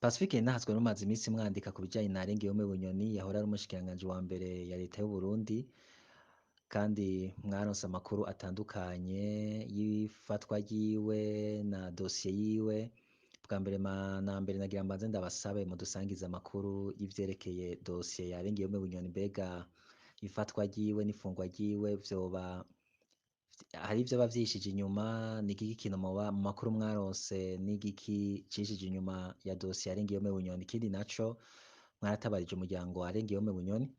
Pacifique Nahazwe rumaze iminsi mwandika ku bijanye na Arenga Bunyoni yahora ari umushikiranganji wa mbere ya leta y'u Burundi, kandi mwaronse amakuru atandukanye y'ifatwa ryiwe na dosiye yiwe. Bwa mbere na mbere nagira mbanze ndabasabe mudusangize amakuru y'ivyerekeye dosiye ya Arenga Bunyoni. Mbega ifatwa ryiwe n'ifungwa ryiwe vyoba hari ivyo bavyishije inyuma? Ni igiki kintu muba mu makuru mwaronse, n'igiki cishije inyuma ya dosiye ya Arenga Bunyoni? Ikindi naco, mwaratabarije umuryango wa Arenga Bunyoni.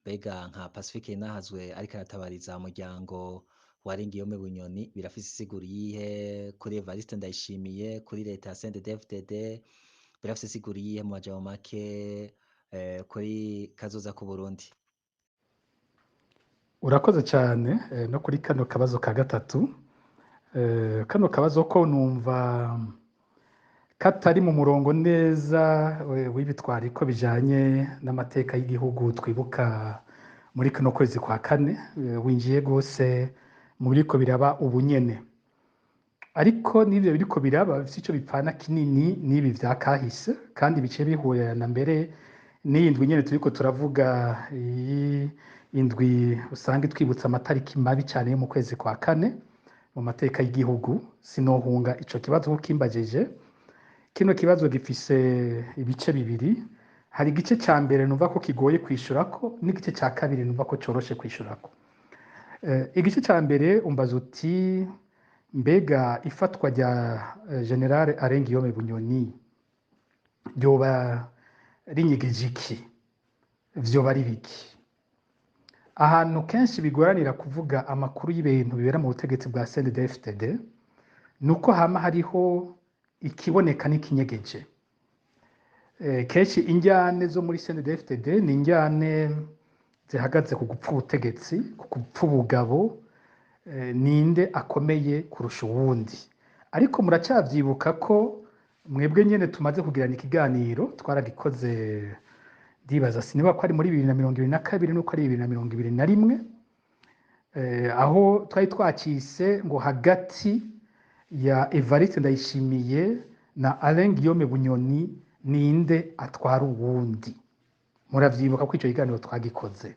Mbega nka Pacifique Nahazwe ariko aratabariza umuryango wa Arenga Bunyoni, birafise isiguro iyihe kuri Evariste Ndayishimiye, kuri leta ya CNDD-FDD? Birafise isiguro iyihe mu majambo make kuri kazoza ku Burundi? Urakoze cyane no kuri kano kabazo ka gatatu. Kano kabazo ko numva katari mu murongo neza w'ibitwariko bijanye n'amateka y'igihugu twibuka muri kano kwezi kwa kane, winjiye gose mu biriko biraba ubunyene, ariko n'ivyo biriko biraba bifise ico bipfana kinini n'ibi vya kahise, kandi bice bihurirana mbere n'iyi ndwi nyene turiko turavuga. Iyi indwi usanga itwibutsa amatariki mabi cyane yo mu kwezi kwa kane mu mateka y'igihugu. Sinohunga ico kibazo kuko kimbajije. Kino kibazo gifise ibice bibiri: hari igice ca mbere numva ko kigoye kwishurako, n'igice ca kabiri numva ko coroshe kwishurako. Igice ca mbere umbaza uti: mbega ifatwa rya General Arengiyome Bunyoni ryoba rinyigije iki, vyoba ari biki? Ahantu kenshi bigoranira kuvuga amakuru y'ibintu bibera mu butegetsi bwa CNDD-FDD nuko hama hariho ikiboneka n'ikinyegeje. Kenshi injyane zo muri CNDD-FDD ni injyane zihagaze ku gupfa ubutegetsi, ku gupfa ubugabo, ninde akomeye kurusha uwundi. Ariko muracavyibuka ko mwebwe nyene tumaze kugirana ikiganiro, twaragikoze, ndibaza siniba ko ari muri 2022 nuko ari 2021, aho twari twacise ngo hagati ya Evariste Ndayishimiye na Alain Guillaume Bunyoni ninde atwara uwundi. Muravyibuka ko ico kiganiro twagikoze.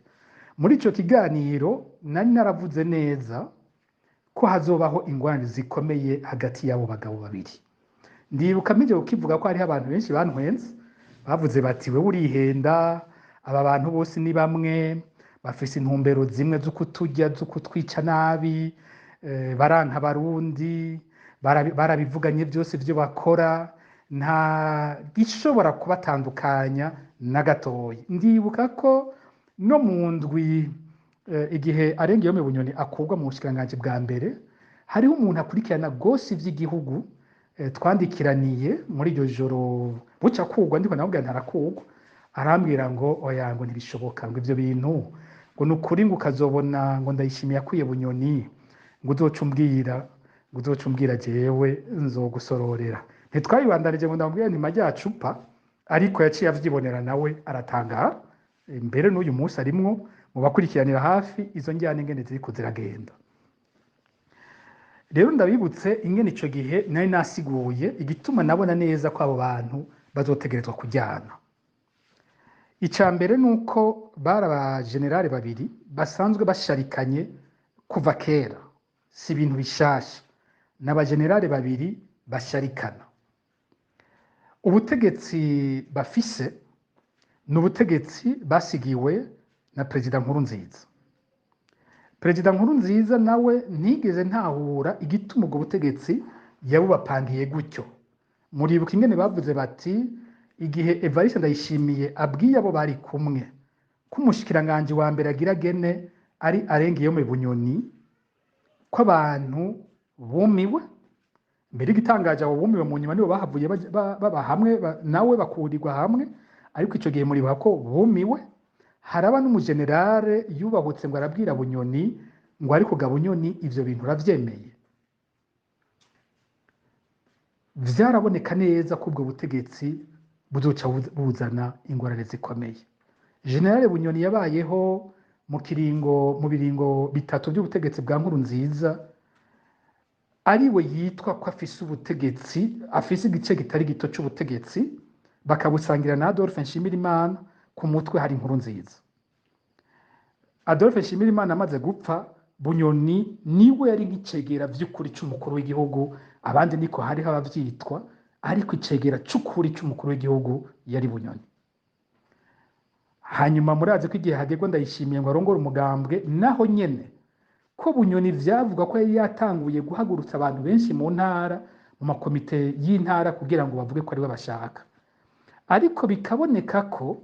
Muri ico kiganiro nari naravuze neza ko hazobaho ingorane zikomeye hagati y'abo bagabo babiri. Ndibuka mpije kukivuga ko hariho abantu benshi bantwenze, bavuze bati: wewe urihenda, aba bantu bose ni bamwe, bafise intumbero zimwe zo kuturya, zo kutwica nabi, baranka Abarundi, barabivuganye byose ibyo bakora, nta gishobora kubatandukanya na gatoya. Ndibuka ko no mu ndwi igihe Arengiyome Bunyoni akurwa mu bushikiranganji bwa mbere, hariho umuntu akurikirana gose ivy'igihugu twandikiraniye muri iryo joro buca kugwa, ndiko namubwira ntarakugwa, arambwira ngo oya, ngo ntibishoboka, ngo ivyo bintu ngo ni ukuri, ngo ukazobona ngo Ndayishimiye akwiye Bunyoni, ngo uzoca umbwira, ngo uzoca umbwira jewe nzogusororera. Ntitwabibandanije ngo ndamubwire nti majya cupa, ariko yaciye avyibonera nawe aratangara. Mbere n'uyu munsi arimwo mu bakurikiranira hafi izo njyana ingene ziriko ziragenda. Rero ndabibutse ingene ico gihe nari nasiguye igituma nabona neza ko abo bantu bazotegerezwa kujyana. Ica mbere ni uko bari abajenerali babiri basanzwe basharikanye kuva kera, si ibintu bishasha, ni abajenerali babiri basharikana. Ubutegetsi bafise ni ubutegetsi basigiwe na Perezida Nkurunziza. Perezida Nkurunziza nawe ntigeze ntahura igituma ubwo butegetsi yabubapangiye gutyo. Muribuka ingene bavuze bati igihe Evariste Ndayishimiye abwiye abo bari kumwe ko umushikiranganji wa mbere agira gene ari Arengiyome Bunyoni, ko abantu bumiwe. Mbere igitangaje, abo bumiwe mu nyuma nibo bahavuye baba hamwe nawe bakurirwa hamwe, ariko ico gihe muribuka ko bumiwe. Haraba n'umujenerale yubahutse ngo arabwira Bunyoni ngo ariko ga Bunyoni, ivyo bintu uravyemeye? Vyaraboneka neza ko ubwo butegetsi buzoca buzana ingorane zikomeye. Generale Bunyoni yabayeho mu kiringo, mu biringo bitatu by'ubutegetsi bwa Nkurunziza. ariwe yitwa ko afise ubutegetsi, afise igice kitari gito c'ubutegetsi, bakabusangira na Adolphe Nshimirimana, ku mutwe hari inkuru nziza. Adolphe Nshimirimana amaze gupfa, Bunyoni niwe yari nk'icegera vy'ukuri c'umukuru w'igihugu, abandi niko hariho abavyitwa, ariko icegera c'ukuri c'umukuru w'igihugu yari Bunyoni. Hanyuma murazi ko igihe hagerwa Ndayishimiye ngo arongore umugambwe, naho nyene ko Bunyoni vyavuga ko yari yatanguye guhagurutsa abantu benshi mu ntara, mu makomite y'intara, kugira ngo bavuge ko ariwe bashaka. Ariko bikaboneka ko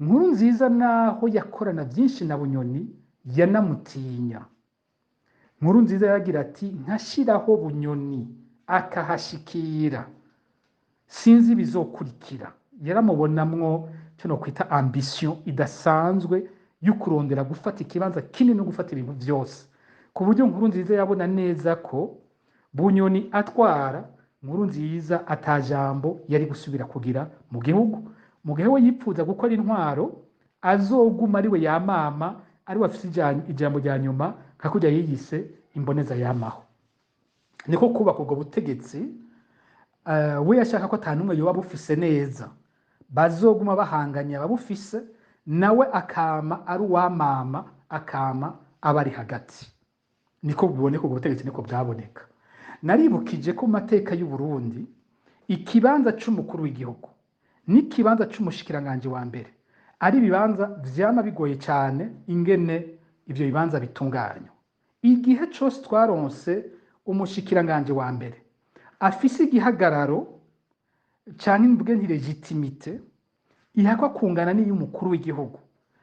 Nkurunziza naho yakorana vyinshi na Bunyoni yanamutinya. Nkurunziza yaragira ati nkashiraho Bunyoni akahashikira, sinzi bizokurikira. Yaramubonamwo cyo no kwita ambition idasanzwe yo kurondera gufata ikibanza kinini no gufata ibintu vyose, ku buryo Nkurunziza yabona neza ko Bunyoni atwara, Nkurunziza atajambo yari gusubira kugira mu gihugu. Mu gihe we yipfuza gukora intwaro, azoguma ariwe yamama, ariwe afise ijambo rya nyuma, nka kurya yiyise imboneza yamaho. Niko kubaka ubwo butegetsi. We yashaka ko ata n'umwe yoba bufise neza, bazoguma bahanganye ababufise, nawe akama ari uwamama, akama aba ari hagati. Niko buboneka ubwo butegetsi, niko bwaboneka. Naribukije ko mu mateka y'u Burundi ikibanza c'umukuru w'igihugu n'ikibanza c'umushikiranganji wa mbere ari ibibanza vyama bigoye cane ingene ivyo bibanza bitunganywa. Igihe cose twaronse umushikiranganji wa mbere afise igihagararo canke mvuge nti legitimite ihakwa kungana n'iy'umukuru w'igihugu,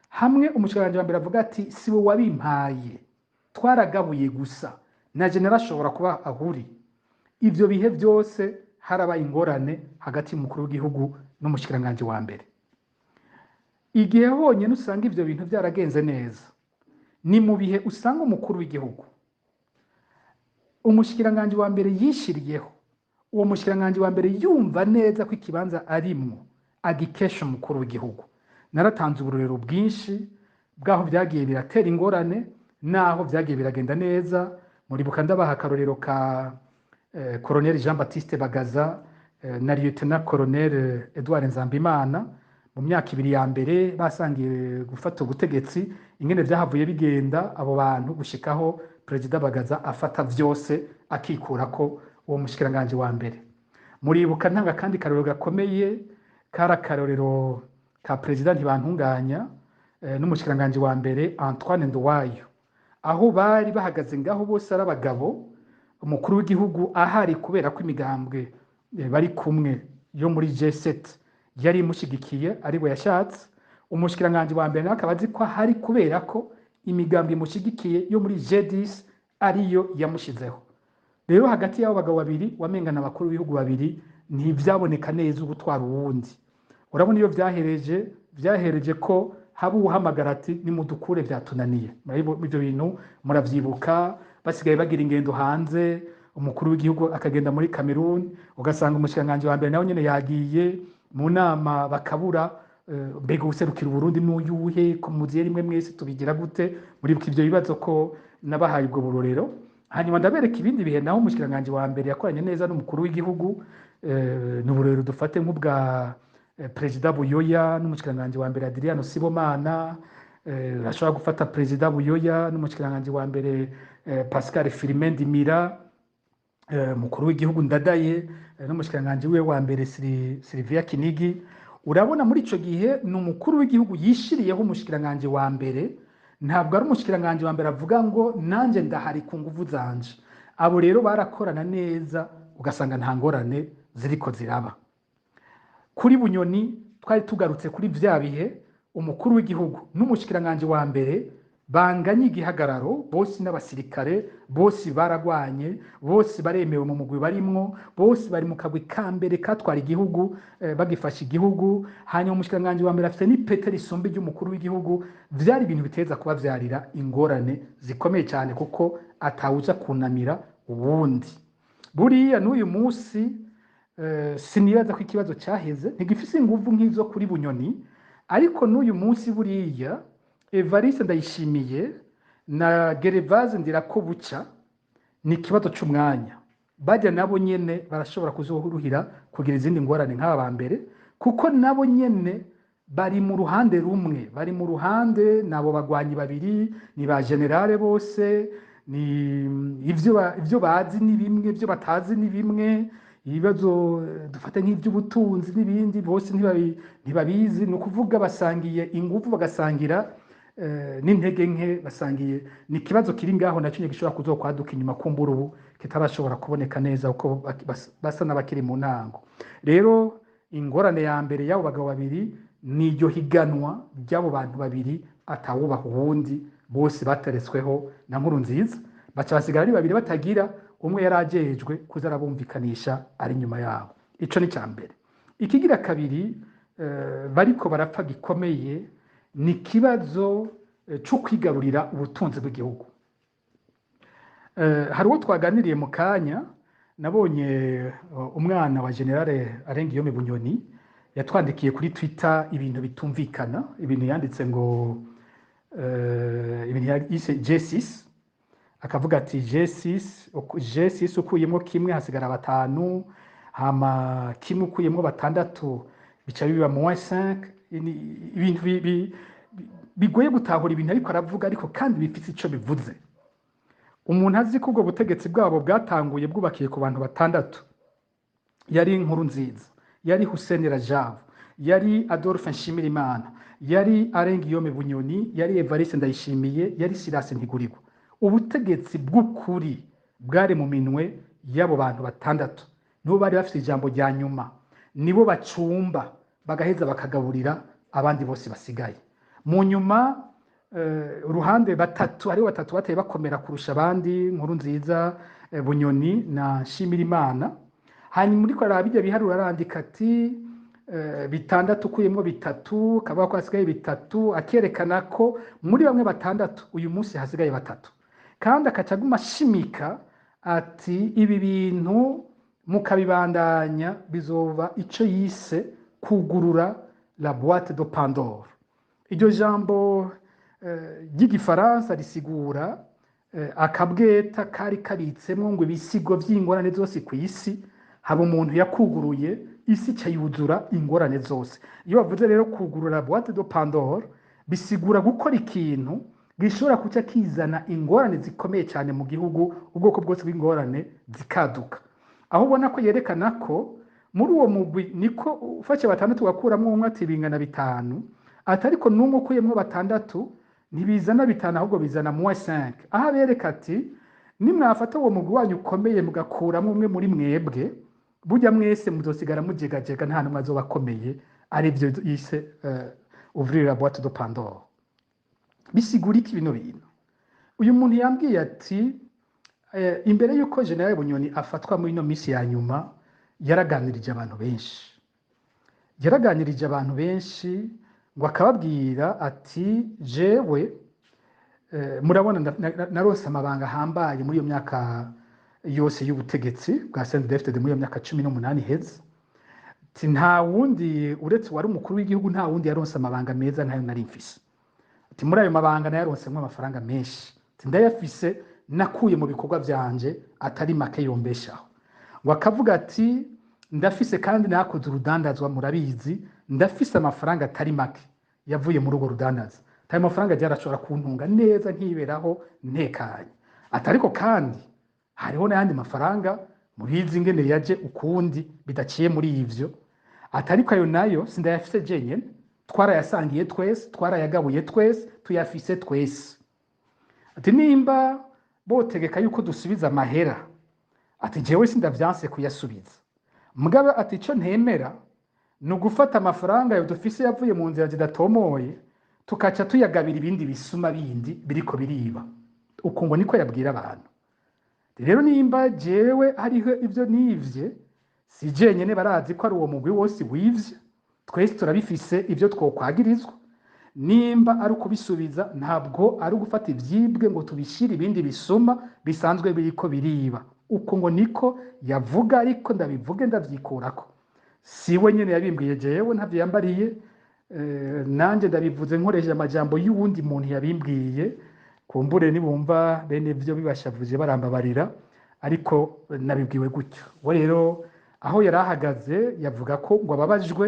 hamwe umushikiranganji wa mbere avuga ati si we wabimpaye, twaragabuye gusa, na general ashobora kuba ahuri. Ivyo bihe vyose harabaye ingorane hagati y'umukuru w'igihugu n'umushikiranganji wa mbere. Igihe honyene usanga ivyo bintu vyaragenze neza ni mu bihe usanga umukuru w'igihugu umushikiranganji wa mbere yishiriyeho, uwo mushikiranganji wa mbere yumva neza ko ikibanza arimwo agikesha umukuru w'igihugu. Naratanze uburorero bwinshi bw'aho vyagiye biratera ingorane n'aho vyagiye biragenda neza. Muribuka ndabaha akarorero ka Colonel Jean Baptiste Bagaza na Lieutenant Colonel Edouard Nzambimana mu myaka ibiri ya mbere basangiye gufata ubutegetsi, ingene vyahavuye bigenda abo bantu gushikaho Perezida Bagaza afata vyose akikurako uwo mushikiranganji wa mbere. Muribuka ntanga kandi karorero gakomeye kari akarorero ka Perezida Ntibantunganya n'umushikiranganji wa mbere Antoine Nduwayo, aho bari bahagaze ngaho bose ari abagabo, umukuru w'igihugu ahari kubera ko imigambwe bari kumwe yo muri G7 yari imushigikiye ariwe yashatse, umushikiranganji wa mbere nawe akaba azi ko ahari kubera ko imigambwe imushigikiye yo muri G10 ariyo yamushizeho. Rero hagati y'abo bagabo babiri wamengana abakuru b'ibihugu babiri ntivyaboneka neza ugutwara uwundi. Urabona iyo vyahereje ko haba uwuhamagara ati nimudukure vyatunaniye. Ivyo bintu muravyibuka, basigaye bagira ingendo hanze, umukuru w'igihugu akagenda muri Cameroon, ugasanga umushikiranganji wa mbere nawe nyene yagiye mu nama bakabura, mbega uwuserukira Uburundi n'uyuhe, ko muziye rimwe mwese tubigira gute? Muribuka ivyo bibazo ko nabahaye ubwo burorero. Hanyuma ndabereka ibindi bihe naho umushikiranganji wa mbere yakoranye neza n'umukuru w'igihugu, ni uburorero dufate nk'ubwa Perezida Buyoya n'umushikiranganji wa mbere Adriano Sibomana, ashobora gufata Perezida Buyoya n'umushikiranganji wa mbere Pascal Firmin Ndimira, mukuru w'igihugu Ndadaye n'umushikiranganji wiwe wa mbere Sylvia Kinigi. Urabona muri ico gihe ni umukuru w'igihugu yishiriyeho umushikiranganji wa mbere, ntabwo ari umushikiranganji wa mbere avuga ngo nanje ndahari ku nguvu zanje. Abo rero barakorana neza, ugasanga nta ngorane ziriko ziraba. Kuri Bunyoni twari tugarutse kuri vya bihe umukuru w'igihugu n'umushikiranganji wa mbere banganye igihagararo, bose n'abasirikare, bose baragwanye, bose baremewe mu mugwi barimwo, bose bari mu kagwi ka mbere katwara igihugu, bagifasha igihugu. Hanyuma umushikiranganji wa mbere afite n'ipete risumba iry'umukuru w'igihugu. Vyari ibintu biteza kubavyarira ingorane zikomeye cyane, kuko atawuja kunamira uwundi. Buriya n'uyu munsi sinibaza ko ikibazo cyaheze, ntigifise inguvu nk'izo kuri Bunyoni, ariko n'uyu munsi buriya Evariste Ndayishimiye na Gervase Ndirakobuca ni ikibazo c'umwanya. Bajya nabo nyene barashobora kuzoruhira kugira izindi ngorane nk'aba ba mbere, kuko nabo nyene bari mu ruhande rumwe, bari mu ruhande nabo bagwanyi babiri, ni ba général bose, ni ivyo bazi ni bimwe, ivyo batazi ni bimwe. Ibibazo dufate nk'ivy'ubutunzi n'ibindi bose ntibabizi. Ni ukuvuga basangiye inguvu, bagasangira n'intege nke basangiye. Ni ikibazo kiri ngaho nacyo nyene gishobora kuzokwaduka inyuma, kumbura ubu kitarashobora kuboneka neza uko basa n'abakiri mu ntango. Rero ingorane ya mbere y'abo bagabo babiri ni iryo higanwa ry'abo bantu babiri atawubaha uwundi, bose bateretsweho na Nkurunziza, baca basigara ari babiri batagira umwe yari ajejwe kuza arabumvikanisha ari inyuma yabo. Ico ni icya mbere. Ikigira kabiri bariko barapfa gikomeye ni ikibazo co kwigarurira ubutunzi bw'igihugu. Hari uwo twaganiriye mu kanya, nabonye umwana wa général Alain Guillaume Bunyoni yatwandikiye kuri Twitter ibintu bitumvikana, ibintu yanditse ngo ibintu yise G6, akavuga ati G6, G6 ukuyemo kimwe hasigara batanu, hama kimwe ukuyemo batandatu bica biba moins 5. Ibintu bigoye gutahura ibintu ariko aravuga, ariko kandi bifite ico bivuze. Umuntu azi ko ubwo butegetsi bwabo bwatanguye bwubakiye ku bantu batandatu, yari Nkurunziza, yari Hussein Rajabu, yari Adolphe Nshimirimana, yari Alain Guillaume Bunyoni, yari Evariste Ndayishimiye, yari Silas Ntigurirwa. Ubutegetsi bw'ukuri bwari mu minwe y'abo bantu batandatu, nibo bari bafite ijambo rya nyuma, nibo bacumba bagaheza bakagaburira abandi bose basigaye mu nyuma. Uruhande batatu, hariho batatu bateye bakomera kurusha abandi: Nkurunziza, Bunyoni na Nshimirimana. Hanyuma uriko araba bijya biharuro, arandika ati bitandatu ukuyemo bitatu, kavuga ko hasigaye bitatu, akerekana ko muri bamwe batandatu uyu munsi hasigaye batatu. Kandi akaca aguma ashimika ati ibi bintu mukabibandanya bizoba ico yise kugurura la boîte de Pandore. Iryo jambo ry'igifaransa risigura akabweta kari kabitsemwo ngo ibisigo vy'ingorane zose ku isi. Haba umuntu yakuguruye, isi ica yuzura ingorane zose. Iyo bavuze rero kugurura boîte de Pandore, bisigura gukora ikintu gishobora kuca kizana ingorane zikomeye cyane mu gihugu, ubwoko bwose bw'ingorane zikaduka. Aho ubona ko yerekana ko muri uwo mugwi niko ufashe batandatu ugakuramwo umwe, ati bingana bitanu, ati ariko n'umwe ukuyemwo batandatu ntibizana bitanu, ahubwo bizana moins 5. Aho abereka ati nimwafata uwo mugwi wanyu ukomeye mugakuramwo umwe muri mwebwe, burya mwese muzosigara mujegajega, nta n'umwe azoba akomeye. Arivyo yise ouvrir la boîte de Pandore. Bisigura iki bino bintu? Uyu muntu yambwiye ati imbere y'uko Général Bunyoni afatwa muri ino minsi ya nyuma, yaraganirije abantu benshi, yaraganirije abantu benshi, ngo akababwira ati jewe murabona naronse amabanga ahambaye muri iyo myaka yose y'ubutegetsi bwa CNDD-FDD, muri iyo myaka 18 iheze. Ati nta wundi uretse wari umukuru w'igihugu, nta wundi yaronse amabanga meza nkayo nari mfise. Ati muri ayo mabanga nayaronsemwo amafaranga menshi. Ati ndayafise nakuye mu bikorwa vyanje atari make yombeshaho. Ngo akavuga ati ndafise kandi nakoze urudandazwa, murabizi, ndafise amafaranga atari make yavuye muri urwo rudandaza. Ati ayo mafaranga yarashobora kuntunga neza nkiberaho ntekanye. Ati ariko kandi hariho n'ayandi mafaranga murizi ingene yaje ukundi bidaciye muri ivyo. Ati ariko ayo nayo sindayafise jenyene, twarayasangiye twese, twarayagabuye twese, tuyafise twese. Ati nimba botegeka yuko dusubiza amahera, ati jewe sindavyanse kuyasubiza, mugabo ati ico ntemera ni ugufata amafaranga ayo dufise yavuye mu nzira zidatomoye, tukaca tuyagabira ibindi bisuma bindi biriko biriba. Uko ngo niko yabwira abantu. Rero nimba jewe hariho ivyo nivye, si jenyene, barazi ko ari uwo mugwi wose wivye, twese turabifise ivyo twokwagirizwa. Nimba ari ukubisubiza, ntabwo ari ugufata ivyibwe ngo tubishire ibindi bisuma bisanzwe biriko biriba. Uko ngo niko yavuga, ariko ndabivuge ndavyikurako, si we nyene yabimbwiye, jewe ntavyo yambariye. Nanje ndabivuze nkoresheje amajambo y'uwundi muntu yabimbwiye. Kumbure nibumva bene vyo bibashavuje barambabarira. Ariko nabibwiwe gutyo. We rero aho yari ahagaze yavuga ko ngo ababajwe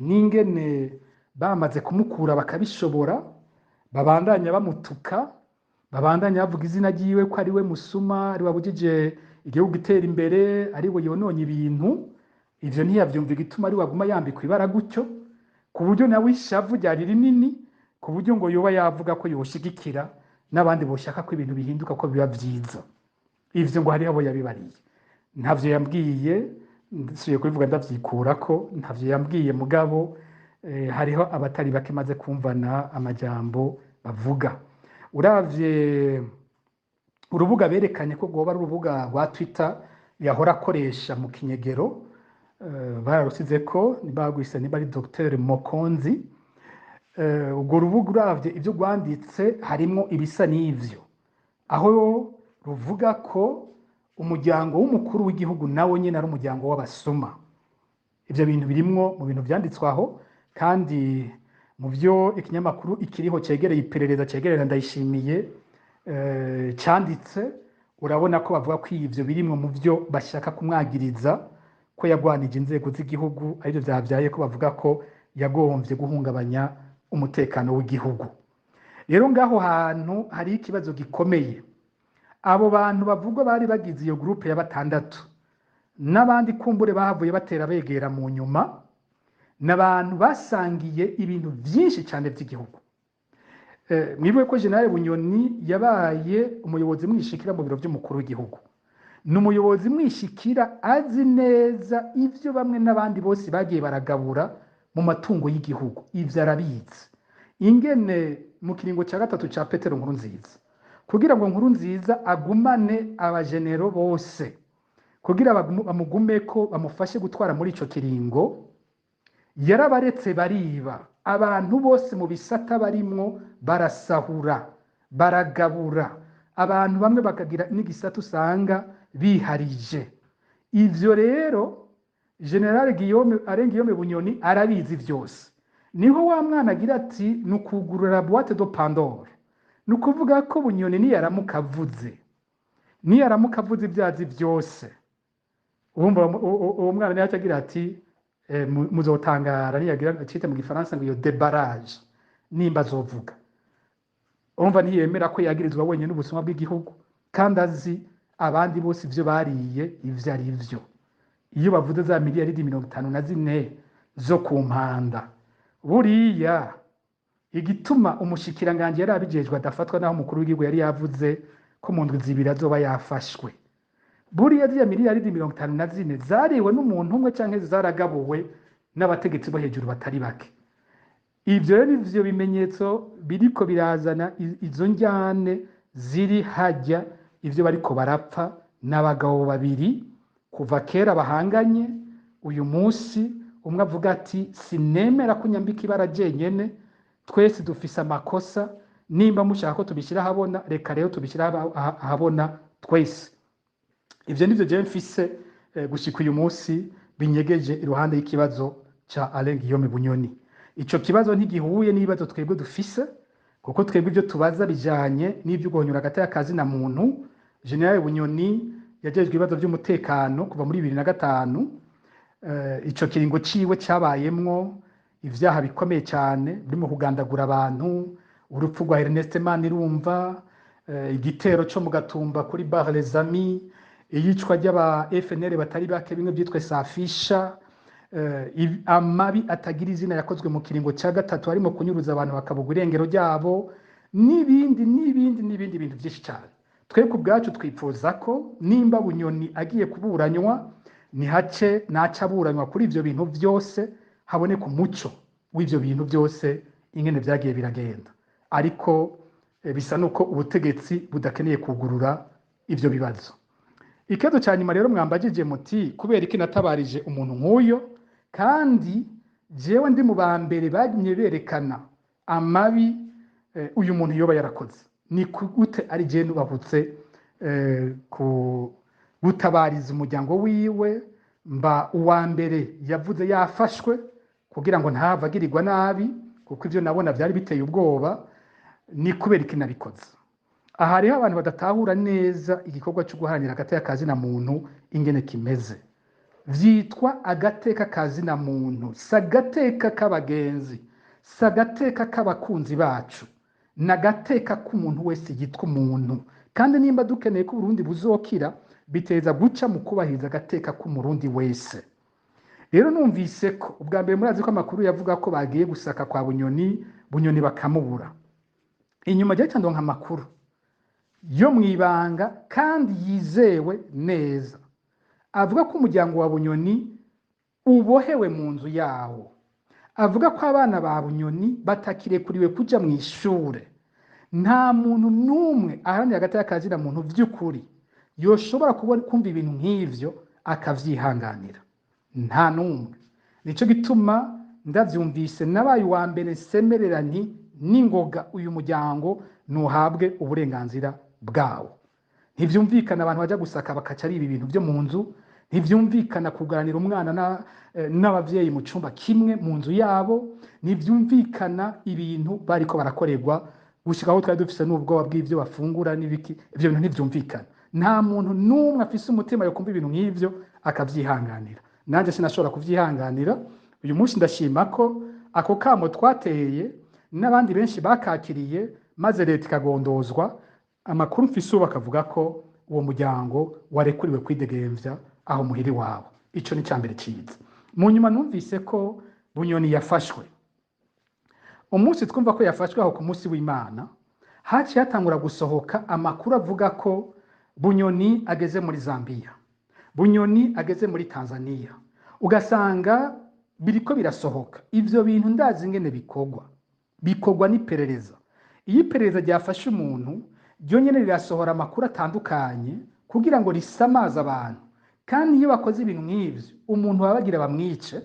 n'ingene bamaze kumukura bakabishobora, babandanya bamutuka, babandanya bavuga izina ryiwe ko ari we musuma, ari we wabujije igihugu gutera imbere, ari we yononye ibintu. Ivyo ntiyavyumva igituma ari we aguma yambikwa ibara gutyo, ku buryo nawe ishavu ryari rinini, ku buryo ngo yoba yavuga ko yoshigikira n'abandi boshaka ko ibintu bihinduka, ko biba vyiza. Ivyo ngo hariho abo yabibariye, ntavyo yambwiye, nsubiye kubivuga ndavyikurako, ntavyo yambwiye, mugabo hariho abatari bake maze kumvana amajambo bavuga. Uravye urubuga berekanye ko rwoba ari urubuga rwa Twitter yahora akoresha mu kinyegero, bararusize ko bagwise niba ari Dr Mokonzi. Urwo rubuga uravye ivyo rwanditse harimwo ibisa n'ivyo, aho ruvuga ko umuryango w'umukuru w'igihugu nawo nyene ari umuryango w'abasuma. Ivyo bintu birimwo mu bintu vyanditswe aho, kandi mu vyo ikinyamakuru ikiriho cegereye iperereza cegerera Ndayishimiye canditse, urabona ko bavuga ko ivyo birimwo mu vyo bashaka kumwagiriza ko yagwanije inzego z'igihugu, arivyo vyavyaye ko bavuga ko yagomvye guhungabanya umutekano w'igihugu. Rero ngaho hantu hari ikibazo gikomeye. Abo bantu bavugwa bari bagize iyo groupe ya batandatu n'abandi kumbure bahavuye batera begera mu nyuma, n'abantu basangiye ibintu vyinshi cyane by'igihugu. Mwibuke ko General Bunyoni yabaye umuyobozi mwishikira mu biro by'umukuru w'igihugu. Ni umuyobozi mwishikira azi neza ivyo bamwe n'abandi bose bagiye baragabura mu matungo y'igihugu. Ivyo arabizi. Ingene mu kiringo cya gatatu ca Petero Nkurunziza, kugira ngo Nkurunziza agumane abajenero bose, kugira bamugumeko bamufashe gutwara muri ico kiringo, yarabaretse bariba. Abantu bose mu bisata barimwo barasahura, baragabura. Abantu bamwe bakagira n'igisata usanga biharije. Ivyo rero General Guillaume Alain Guillaume Bunyoni arabizi vyose. Niho wa mwana agira ati nukugurura boîte de Pandore. Nukuvuga ko Bunyoni niyaramuka avuze, niyaramuka avuze ibyazi vyose, urumva uwo mwana niyo agira ati muzotangara, niyagira acite mu gifaransa ngo iyo débarrage nimba azovuga. Urumva ntiyemera ko yagirizwa wenyine ubusuma bw'igihugu, kandi azi abandi bose ivyo bariye ivyo ari vyo. Iyo bavuze za miliyaridi 54 zo ku mpanda, buriya igituma umushikiranganje yari abijejwe adafatwa, naho umukuru w'igihugu yari yavuze ko mu ndwi zibiri azoba yafashwe, buriya ziriya miliyaridi 54 zariwe n'umuntu umwe canke zaragabuwe n'abategetsi bo hejuru batari bake. Ivyo rero nivyo bimenyetso biriko birazana izo njyane ziri hajya. Ivyo bariko barapfa n'abagabo babiri kuva kera bahanganye. Uyu munsi umwe avuga ati sinemera ko nyambika ibara jenyene, twese dufise amakosa, nimba mushaka ko tubishyira ahabona, reka rero tubishyira ahabona twese. Ivyo nivyo jewe mfise gushika uyu munsi binyegeje iruhande y'ikibazo ca Alain Guillaume Bunyoni. Ico kibazo ntigihuye n'ibibazo twebwe dufise, kuko twebwe ivyo tubaza bijanye n'ivyo guhonyora hagati y'akazi na muntu. General Bunyoni yajejwe ibibazo vy'umutekano kuva muri 2005. Ico kiringo ciwe cabayemwo ivyaha bikomeye cyane birimo kugandagura abantu, urupfu rwa Ernest Manirumva, igitero co mu Gatumba kuri Bar Les Amis, iyicwa ry'aba FNL batari bake, bimwe byitwe Safisha, amabi atagira izina yakozwe mu kiringo cya gatatu harimo kunyuruza abantu bakabugwa irengero ryabo, n'ibindi n'ibindi n'ibindi bintu byinshi cyane. Twe ku bwacu twipfuza ko nimba Bunyoni agiye kuburanywa, nihace naca aburanywa kuri ivyo bintu byose, haboneka umuco w'ivyo bintu byose ingene vyagiye biragenda. Ariko bisa nuko ubutegetsi budakeneye kugurura ivyo bibazo. Ikibazo cya nyuma rero mwambajije muti kubera iki natabarije umuntu nk'uyo, kandi jewe ndi mu ba mbere bagumye berekana amabi uyu muntu yoba yarakoze, ni gute ari jewe nubahutse ku gutabariza umuryango wiwe, mba uwa mbere yavuze yafashwe kugira ngo ntahave agirirwa nabi, kuko ivyo nabona vyari biteye ubwoba. Ni kubera iki nabikoze? Aha hariho abantu badatahura neza igikorwa cyo guharanira agateka ka zina muntu ingene kimeze. Vyitwa agateka ka zina muntu, si agateka k'abagenzi, si agateka k'abakunzi bacu, ni agateka k'umuntu wese yitwa umuntu. Kandi nimba dukeneye ko Uburundi buzokira, biteza guca mu kubahiriza agateka k'umurundi wese. Rero numvise ko ubwa mbere murazi ko amakuru yavuga ko bagiye gusaka kwa Bunyoni, Bunyoni bakamubura. Inyuma ryaca ndonka amakuru yo mwibanga kandi yizewe neza, avuga ko umuryango wa Bunyoni ubohewe mu nzu yawo, avuga ko abana ba Bunyoni batakirekuriwe kuja mw'ishure. Nta muntu n'umwe aharanira agateka ka zina muntu vy'ukuri yoshobora kumva ibintu nk'ivyo akavyihanganira, nta n'umwe. Nico gituma ndavyumvise nabaye uwa mbere nsemerera nti ningoga uyu muryango ntuhabwe uburenganzira bwawo. Ntivyumvikana abantu baja gusaka bakaca ari ibi bintu vyo mu nzu, ntivyumvikana kuganira umwana n'abavyeyi mu cumba kimwe mu nzu yabo, ntivyumvikana ibintu bariko barakorerwa gushika aho twari dufise n'ubwoba bw'ivyo bafungura n'ibiki. Ivyo bintu ntivyumvikana. Nta muntu n'umwe afise umutima yo kumva ibintu nk'ivyo akavyihanganira. Nanje sinashobora kuvyihanganira. Uyu munsi ndashima ko ako kamo twateye n'abandi benshi bakakiriye, maze leta ikagondozwa. Amakuru mfise ubu akavuga ko uwo muryango warekuriwe kwidegemvya aho muhiri wabo. Ico ni icambere ciza. Mu nyuma numvise ko Bunyoni yafashwe. Umunsi twumva ko yafashwe aho ku munsi w'Imana, haciye hatangura gusohoka amakuru avuga ko Bunyoni ageze muri Zambia, Bunyoni ageze muri Tanzania. Ugasanga biriko birasohoka. Ivyo bintu ndazi ingene bikorwa. Bikorwa n'iperereza. Iyo iperereza ryafashe umuntu, ryo nyene rirasohora amakuru atandukanye kugira ngo risamaze abantu. Kandi iyo bakoze ibintu nk'ivyo, umuntu baba bagira bamwice,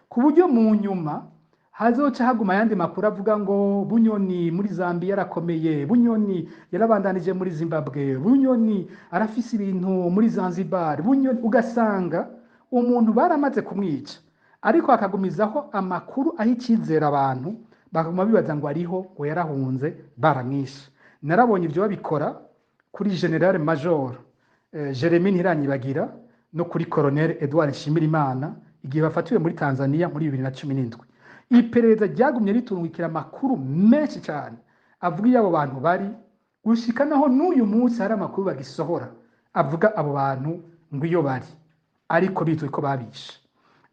ku buryo mu nyuma hazoca haguma ayandi makuru avuga ngo Bunyoni muri Zambia yarakomeye, Bunyoni yarabandanije muri Zimbabwe, Bunyoni arafise ibintu muri Zanzibar, Bunyoni. Ugasanga umuntu baramaze kumwica, ariko akagumizaho amakuru aho icizera abantu, bakaguma bibaza ngo ariho, ngo yarahunze, baramwishe. Narabonye ivyo babikora kuri General Major Jeremy Ntiranyibagira no kuri Colonel Edouard Nshimirimana igihe bafatiwe muri Tanzania muri 2017. Iperereza ryagumye ritungukira amakuru menshi cyane avuga iyo abo bantu bari, gushika naho n'uyu munsi hari amakuru bagisohora avuga abo bantu ngo iyo bari, ariko bizwi ko babishe.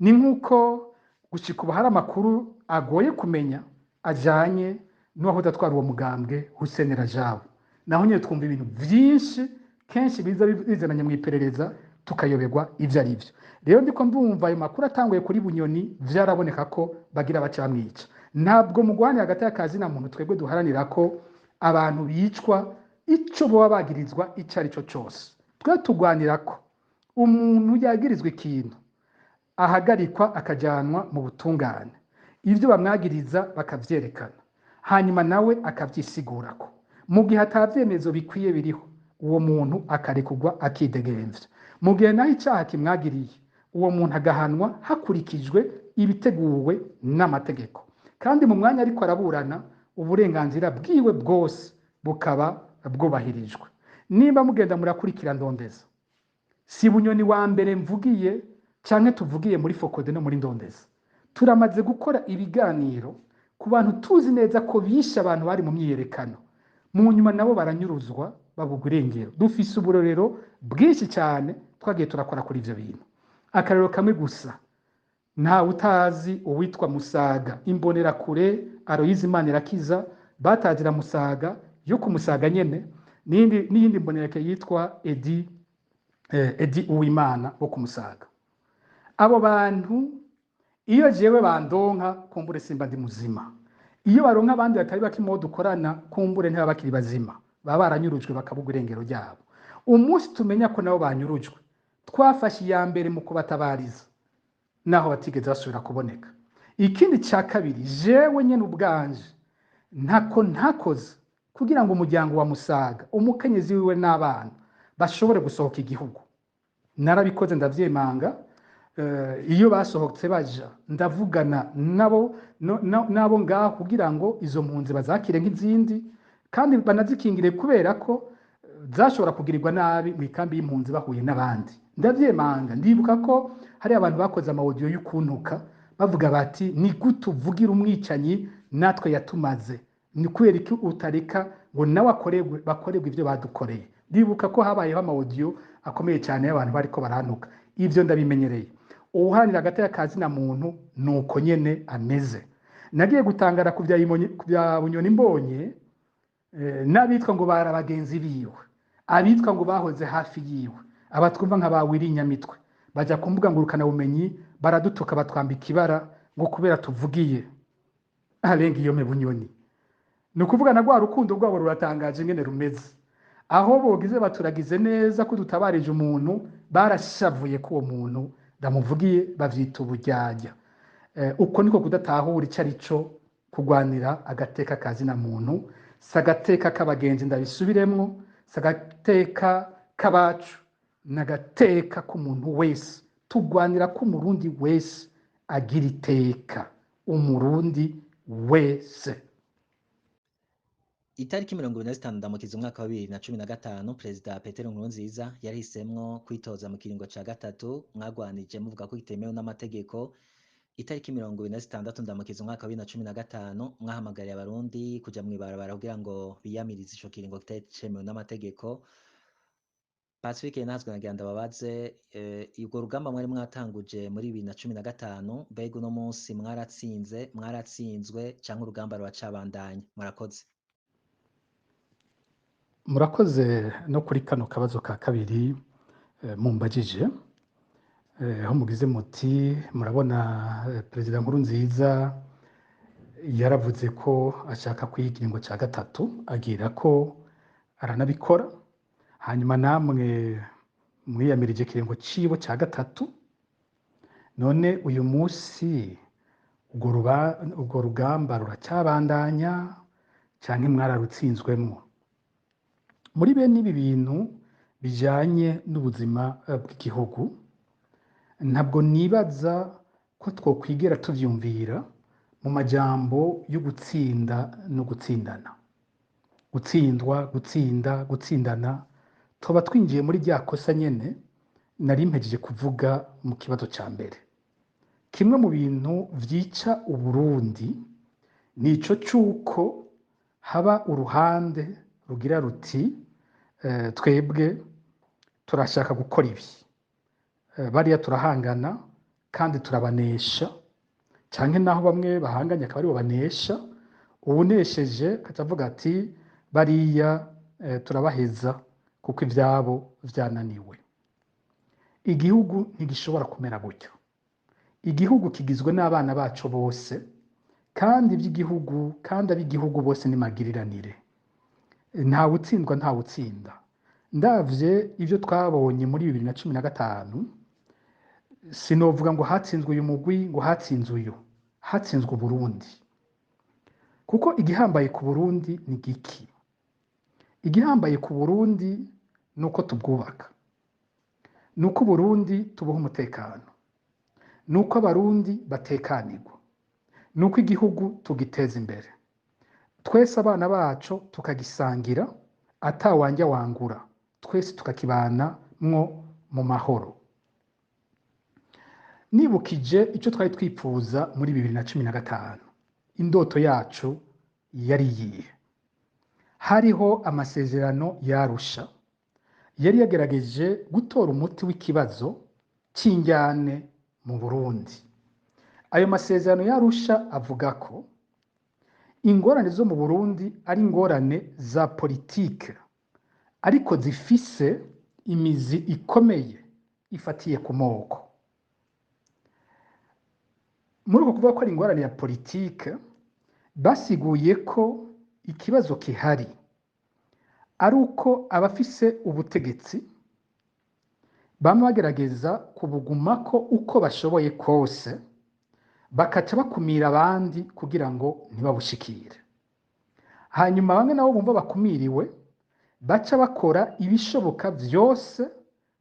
Ni nk'uko gushika ubu hari amakuru agoye kumenya ajanye n'uwahoze atwara uwo mugambwe Hussein Rajab. Naho nyene twumva ibintu vyinshi kenshi biza bizananye mu iperereza tukayoberwa ivyo ari vyo. Rero ndiko ndumva ayo makuru atanguye kuri Bunyoni, vyaraboneka ko bagira baca bamwica. Ntabwo mu guharanira agateka ka zina muntu twebwe duharanira ko abantu bicwa ico boba bagirizwa ico ari cyo cose. Twe tugwanira ko umuntu yagirizwa ikintu ahagarikwa akajanwa mu butungane, ivyo bamwagiriza bakavyerekana, hanyuma nawe akavyisigurako. Mu gihe atavyemezo bikwiye biriho, uwo muntu akarekurwa akidegemvya. Mu gihe naho icaha kimwagiriye, uwo muntu agahanwa hakurikijwe ibiteguwe n'amategeko. Kandi mu mwanya ariko araburana, uburenganzira bwiwe bwose bukaba bwubahirijwe. Nimba mugenda murakurikira Ndondeza, si Bunyoni wa mbere mvugiye canke tuvugiye muri Fokode no muri Ndondeza. Turamaze gukora ibiganiro ku bantu tuzi neza ko bishe abantu bari mu myiyerekano, mu nyuma nabo baranyuruzwa babugwa irengero. Dufise uburorero bwinshi cyane twagiye turakora kuri ivyo bintu. Akarero kamwe gusa, ntawe utazi uwitwa Musaga, imbonerakure Aloyizi Manirakiza batazira Musaga yo kumusaga nyene, n'iyindi mbonerakure yitwa Edi Uwimana wo kumusaga. Abo bantu iyo jewe bandonka kumbure simba ndi muzima, iyo baronka abandi batari bake mu dukorana kumbure ntibaba bakiri bazima, baba baranyurujwe bakabugwa irengero ryabo. Umunsi tumenya ko nabo banyurujwe, twafashe iya mbere mu kubatabariza, naho batigeze basubira kuboneka. Ikindi ca kabiri, jewe nyene ubwanje ntako ntakoze kugira ngo umuryango wa Musaga, umukenyezi wiwe n'abana bashobore gusohoka igihugu. Narabikoze ndavyemanga. Iyo basohotse baja ndavugana nabo nabo ngaho kugira ngo izo mpunzi bazakire nk'izindi kandi banazikingire, kubera ko zashobora kugirirwa nabi mu ikambi y'impunzi bahuye n'abandi. Ndavyemanga, ndibuka ko hari abantu bakoze ama audio y'ukuntuka bavuga bati: "Ni gute uvugira umwicanyi natwe yatumaze? Ni kubera iki utareka ngo nawe akorerwe, bakorerwe ibyo badukoreye?" Ndibuka ko habayeho ama audio akomeye cyane y'abantu bariko barantuka. Ivyo ndabimenyereye. Uwuharanira agateka ka zina muntu nuko nyene ameze. Nagiye gutangara ku bya Bunyoni, mbonye n'abitwa ngo bari abagenzi biwe, abitwa ngo bahoze hafi yiwe, abatwumva nka ba Willy Nyamitwe, bajya ku mbuga ngurukanabumenyi baradutuka, batwambika ibara ngo kubera tuvugiye arenga iyo Bunyoni. Ni ukuvuga na rwa rukundo rwabo ruratangaje ingene rumeze. Aho bogize baturagize neza ko dutabarije umuntu, barashavuye ko uwo muntu ndamuvugiye, bavyita uburyarya. Uko niko kudatahura ico ari co kurwanira agateka ka zina muntu. Si agateka k'abagenzi, ndabisubiremwo, si agateka k'abacu, ni agateka k'umuntu wese. Turwanira ko Umurundi wese agira iteka, Umurundi wese. Itariki 25 Ndamukiza umwaka wa 2015, Perezida Petero Nkurunziza yarihisemwo kwitoza mu kiringo ca gatatu. Mwagwanije muvuga ko kitemewe n'amategeko. Itariki 26 Ndamukiza umwaka wa 2015, mwahamagariye Abarundi kuja mw'ibarabara kugira ngo biyamirize ico kiringo kitari cemewe n'amategeko. Pacifique Nahazwe, nagira ndababaze, urwo rugamba mwari mwatanguje muri 2015, mbega uno munsi mwaratsinze, mwaratsinzwe, canke urugamba ruracabandanya? Murakoze. Murakoze no kuri kano kabazo ka kabiri mumbajije, aho mugize muti: "Murabona Perezida Nkurunziza yaravuze ko ashaka kwiha ikiringo ca gatatu, agira ko aranabikora, hanyuma namwe mwiyamirije ikiringo ciwe ca gatatu. None uyu munsi urwo rugamba ruracyabandanya canke mwararutsinzwemwo?" Muri bene ibi bintu bijanye n'ubuzima bw'igihugu, ntabwo nibaza ko twokwigera tuvyumvira mu majambo yo gutsinda no gutsindana, gutsindwa, gutsinda, gutsindana. Tuba twinjiye muri rya kosa nyene nari mpejeje kuvuga mu kibazo ca mbere. Kimwe mu bintu vyica Uburundi nico c'uko haba uruhande rugira ruti: "Twebwe turashaka gukora ibi, bariya turahangana kandi turabanesha", canke naho bamwe bahanganye akaba aribo banesha. Uwunesheje akaca avuga ati: "Bariya turabaheza kuko ivyabo vyananiwe." Igihugu ntigishobora kumera gutyo. Igihugu kigizwe n'abana baco bose, kandi iby'igihugu, kandi ab'igihugu bose ni magiriranire. Ntawe utsindwa, ntawe utsinda. Ndavye ivyo twabonye muri 2015, sinovuga ngo hatsinzwe uyu mugwi, ngo hatsinzwe uyu. Hatsinzwe Uburundi, kuko igihambaye ku Burundi ni giki? Igihambaye ku Burundi ni uko tubwubaka, ni uko Uburundi tubuha umutekano, ni uko Abarundi batekanirwa, ni uko igihugu tugiteza imbere twese, abana bacu tukagisangira atawanjya wangura, twese tukakibana mwo mu mahoro. Nibukije icyo twari twipfuza muri 2015, indoto yacu yari iyihe? Hariho amasezerano y'Arusha yari yagerageje gutora umuti w'ikibazo cy'injyane mu Burundi. Ayo masezerano y'Arusha avuga ko ingorane zo mu Burundi ari ingorane za politike, ariko zifise imizi ikomeye ifatiye ku moko. Muri uko kuvuga ko ari ingorane ya politike, basiguye ko ikibazo kihari ari uko abafise ubutegetsi bamwe bagerageza kubugumako uko bashoboye kose, bakaca bakumira abandi kugira ngo ntibabushikire. Hanyuma bamwe nabo bumva bakumiriwe, baca bakora ibishoboka vyose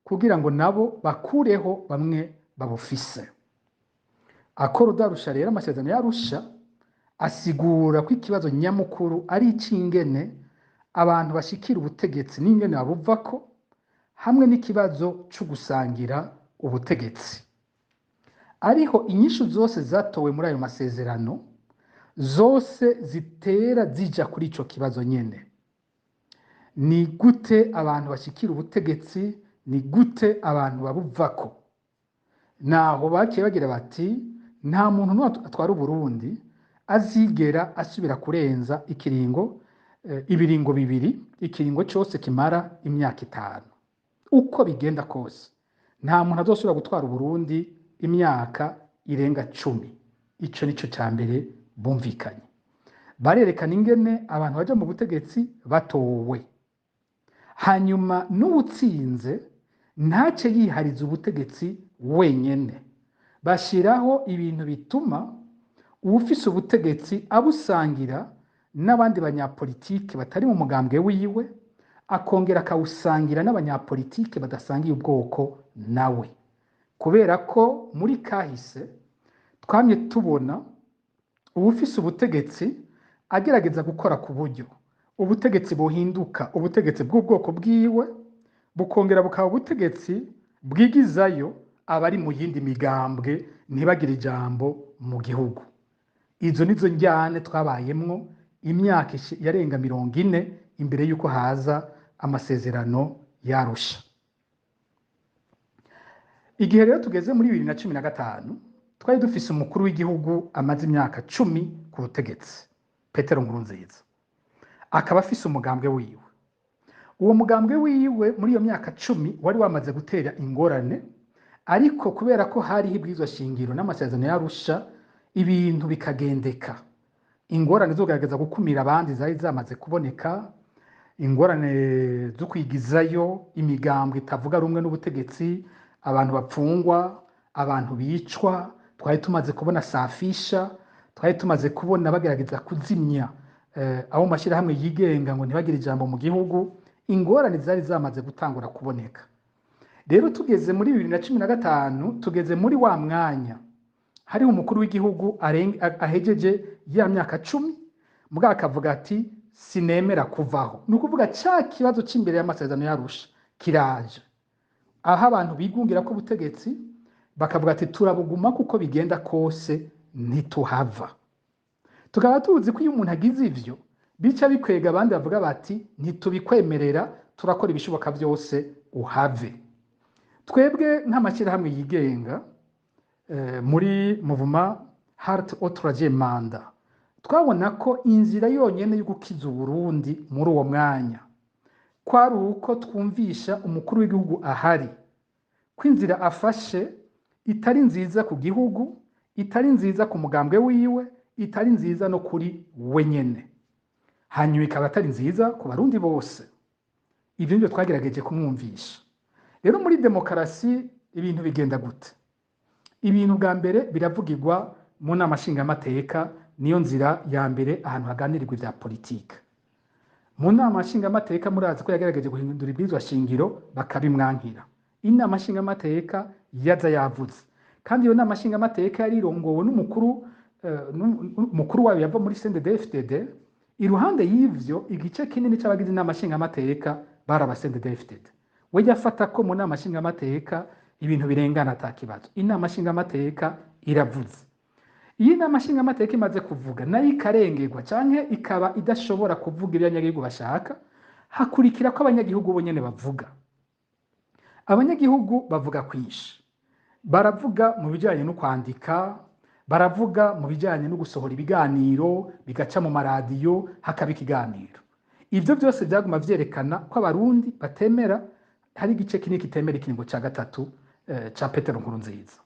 kugira ngo nabo bakureho bamwe babufise. Accord d'Arusha rero, amasezerano y'Arusha, asigura ko ikibazo nyamukuru ari ic'ingene abantu bashikira ubutegetsi n'ingene babuvako, hamwe n'ikibazo co gusangira ubutegetsi. Ariho inyishu zose zatowe muri ayo masezerano zose zitera zija kuri ico kibazo nyene. Ni gute abantu bashikira ubutegetsi, ni gute abantu babuvako? Naho baciye bagira bati nta muntu n'umwe atwara Uburundi azigera asubira kurenza ikiringo, ibiringo bibiri, ikiringo cose kimara imyaka 5. Uko bigenda kose nta muntu azosubira gutwara Uburundi imyaka irenga 10. Ico nico ca mbere bumvikanye. Barerekana ingene abantu baja mu butegetsi batowe, hanyuma n'uwutsinze ntace yihariza ubutegetsi wenyene. Bashiraho ibintu bituma uwufise ubutegetsi abusangira n'abandi banyapolitike batari mu mugambwe wiwe, akongera akawusangira n'abanyapolitike badasangiye ubwoko nawe. Kubera ko muri kahise twamye tubona uwufise ubutegetsi agerageza gukora ku buryo ubutegetsi buhinduka ubutegetsi bw'ubwoko bwiwe, bukongera bukaba ubutegetsi bwigizayo abari mu yindi migambwe ntibagire ijambo mu gihugu. Izo nizo njyane twabayemwo imyaka yarenga 40 imbere y'uko haza amasezerano y'Arusha. Igihe rero tugeze muri 2015, twari dufise umukuru w'igihugu amaze imyaka 10 ku butegetsi, Petero Nkurunziza, akaba afise umugambwe wiwe. Uwo mugambwe wiwe muri iyo myaka 10 wari wamaze gutera ingorane, ariko kubera ko hariho ibwirizwa shingiro n'amasezerano y'Arusha, ibintu bikagendeka. Ingorane zo kugerageza gukumira abandi zari zamaze kuboneka, ingorane zo kwigizayo imigambwe itavuga rumwe n'ubutegetsi, abantu bapfungwa, abantu bicwa. Twari tumaze kubona safisha, twari tumaze kubona bagerageza kuzimya abo mashyirahamwe yigenga ngo ntibagire ijambo mu gihugu. Ingorane zari zamaze gutangura kuboneka. Rero tugeze muri 2015, tugeze muri wa mwanya hariho umukuru w'igihugu ahejeje ya myaka 10, mugabo akavuga ati sinemera kuvaho. Ni ukuvuga ca kibazo c'imbere y'amasezerano y'Arusha kiraje, aho abantu bigungira ko ubutegetsi bakavuga ati turabuguma kuko bigenda kose ntituhava. Tukaba tuzi ko iyo umuntu agize ivyo bica bikwega abandi bavuga bati ntitubikwemerera, turakora ibishoboka byose uhave. Twebwe nk'amashyirahamwe yigenga muri Mouvement Halte au Troisième Mandat, twabona ko inzira yonyene yo gukiza Uburundi muri uwo mwanya kwari uko twumvisha umukuru w'igihugu ahari ko inzira afashe itari nziza ku gihugu, itari nziza ku mugambwe wiwe, itari nziza no kuri we nyene, hanyuma ikaba atari nziza ku Barundi bose. Ivyo nivyo twagerageje kumwumvisha. Rero muri demokarasi ibintu bigenda gute? Ibintu bwa mbere biravugirwa mu nama nshingamateka, niyo nzira ya mbere ahantu haganirirwa ivya politike. Mu nama nshingamateka murazi ko yagerageje guhindura ibwirizwa shingiro bakabimwankira. Inama nshingamateka yaza yavuze, kandi iyo nama nshingamateka yari irongowe n'umukuru umukuru wayo yava muri CNDD-FDD. Iruhande y'ivyo, igice kinini c'abagize inama nshingamateka bari aba CNDD-FDD. We yafata ko mu nama nshingamateka ibintu birengana ata kibazo. Inama nshingamateka iravuze. Iyo inama nshingamateka imaze kuvuga nayo ikarengerwa canke ikaba idashobora kuvuga ibyo abanyagihugu bashaka, hakurikira ko abanyagihugu bo nyene bavuga. Abanyagihugu bavuga kwinshi. Baravuga mu bijanye no kwandika, baravuga mu bijanye no gusohora ibiganiro, bigaca mu maradiyo, hakaba ikiganiro. Ivyo byose byaguma vyerekana ko Abarundi batemera, hari igice kinini kitemera ikiringo ca gatatu ca Petero Nkurunziza.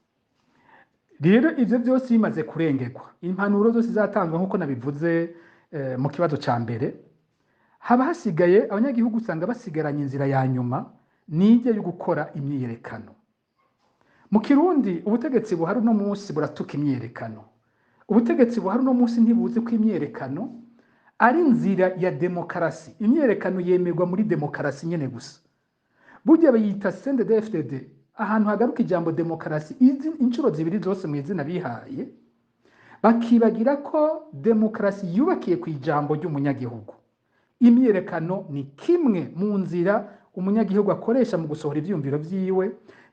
Rero ivyo byose bimaze kurengerwa, impanuro zose zatangwa nkuko nabivuze mu kibazo ca mbere, haba hasigaye abanyagihugu usanga basigaranye inzira ya nyuma, nijye yo gukora imyiyerekano. Mu Kirundi ubutegetsi buhari uno munsi buratuka imyiyerekano. Ubutegetsi buhari uno munsi ntibuzi ko imyiyerekano ari inzira ya demokarasi. Imyiyerekano yemerwa muri demokarasi nyene gusa. Burya bayita CNDD-FDD, ahantu hagaruka ijambo demokarasi inshuro zibiri zose mu izina bihaye, bakibagira ko demokarasi yubakiye ku ijambo ry'umunyagihugu. Imyiyerekano ni kimwe mu nzira umunyagihugu akoresha mu gusohora ivyiyumviro vyiwe.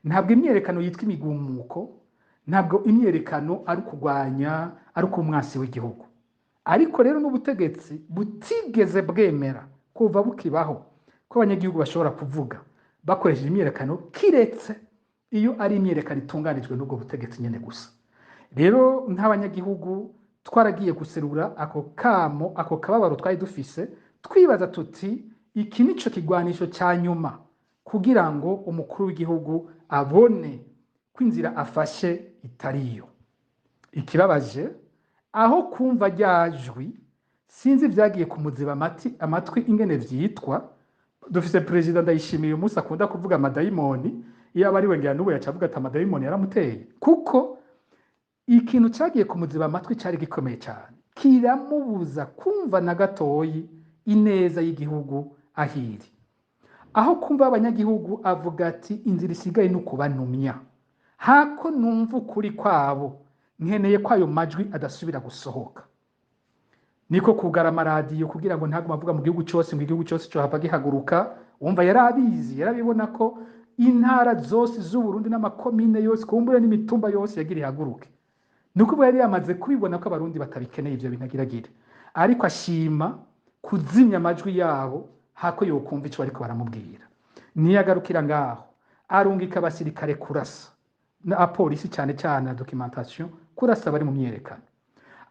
Ntabwo imyiyerekano yitwa imigumuko, ntabwo imyiyerekano ari ukugwanya, ari umwasi w'igihugu. Ariko rero n'ubutegetsi butigeze bwemera kuva bukibaho ko abanyagihugu bashobora kuvuga bakoresheje imyiyerekano, kiretse iyo ari imyiyerekano itunganijwe n'ubwo butegetsi nyene gusa. Rero nk'abanyagihugu twaragiye guserura ako kamo, ako kababaro twari dufise, twibaza tuti iki nico kigwanisho ca nyuma kugira ngo umukuru w'igihugu abone ko inzira afashe itariyo. Ikibabaje, aho kumva ryajwi, sinzi vyagiye kumuziba amatwi ingene vyitwa. Dufise perezida Ndayishimiye uyu munsi akunda kuvuga amadayimoni, iyo aba ari we ngira n'ubu yaca avuga ati amadayimoni yaramuteye, kuko ikintu cagiye kumuziba amatwi cari gikomeye cane, kiramubuza kumva na gatoyi ineza y'igihugu ahiri. Aho kumva abanyagihugu avuga ati inzira isigaye ni ukubanumya, hako numva ukuri kwabo, nkeneye ko ayo majwi adasubira gusohoka. Niko kugara amaradiyo kugira ngo ntagume avuga mu gihugu cose, ngo igihugu cose cohava gihaguruka. Wumva yarabizi, yarabibona ko intara zose z'Uburundi n'amakomine yose, kumbure n'imitumba yose yagira ihaguruke. Nuko ubu yari yamaze kubibona ko abarundi batabikeneye ivyo bintu agiragire, ariko ashima kuzimya amajwi yabo hako yokumva ico bariko baramubwira. Ntiyagarukira ngaho, arungika abasirikare kurasa na apolisi cyane cyane na documentation, kurasa bari mu myiyerekano.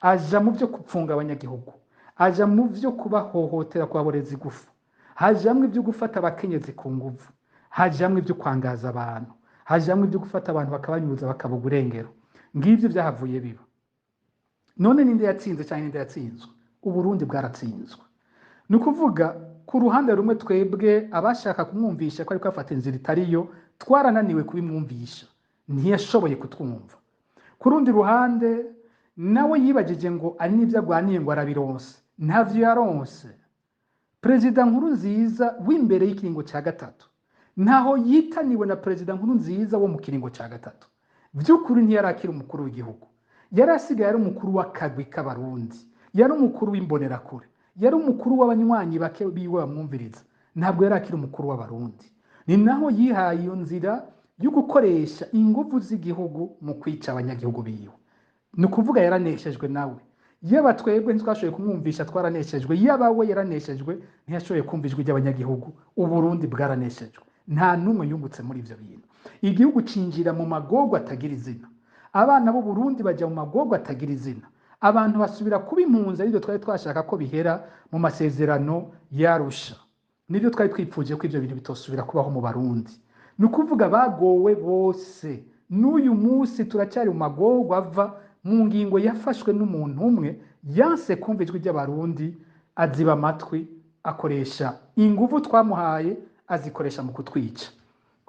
Aja mu vyo gupfunga abanyagihugu, aja mu vyo kubahohotera, kubaboreza igufa, hajamwo ivyo gufata abakenyezi ku nguvu, hajamwo ivyo kwangaza abantu, hajamwo ivyo gufata abantu bakabanyuza bakabuga urengero. Ngivyo vyahavuye biba. None ninde yatsinze canke ninde yatsinzwe? Uburundi bwaratsinzwe. Ni ukuvuga ku ruhande rumwe twebwe abashaka kumwumvisha ko ariko afata inzira itariyo, twarananiwe kubimwumvisha, ntiyashoboye kutwumva. Ku rundi ruhande nawe yibagije ngo ari n'ivyo agwaniye ngo arabironse, ntavyo yaronse. Perezida Nkurunziza w'imbere y'ikiringo ca gatatu ntaho yitaniwe na Perezida Nkurunziza wo mu kiringo ca gatatu. Vy'ukuri ntiyarakira umukuru w'igihugu, yari asigaye ari umukuru w'akagwi k'abarundi, yari umukuru w'imbonerakure, yari umukuru w'abanywanyi bake biwe bamwumviriza, ntabwo yari akiri umukuru w'abarundi. Ni naho yihaye iyo nzira yo gukoresha inguvu z'igihugu mu kwica abanyagihugu biwe. Ni ukuvuga yaraneshejwe nawe. Yaba twebwe ntitwashoboye kumwumvisha, twaraneshejwe. Yaba we yaraneshejwe, ntiyashoboye kumva ijwi ry'abanyagihugu. Uburundi bwaraneshejwe, nta n'umwe yungutse muri ivyo bintu. Igihugu cinjira mu magorwa atagira izina, abana b'Uburundi baja mu magorwa atagira izina, abantu basubira kuba impunzi, arivyo twari twashaka ko bihera mu masezerano y'Arusha. Nivyo twari twipfuje ko ivyo bintu bitosubira kubaho mu Barundi. Ni ukuvuga bagowe bose. N'uyu munsi turacyari mu magorwa ava mu ngingo yafashwe n'umuntu umwe yanse kumva ijwi ry'abarundi, aziba amatwi, akoresha inguvu twamuhaye, azikoresha mu kutwica.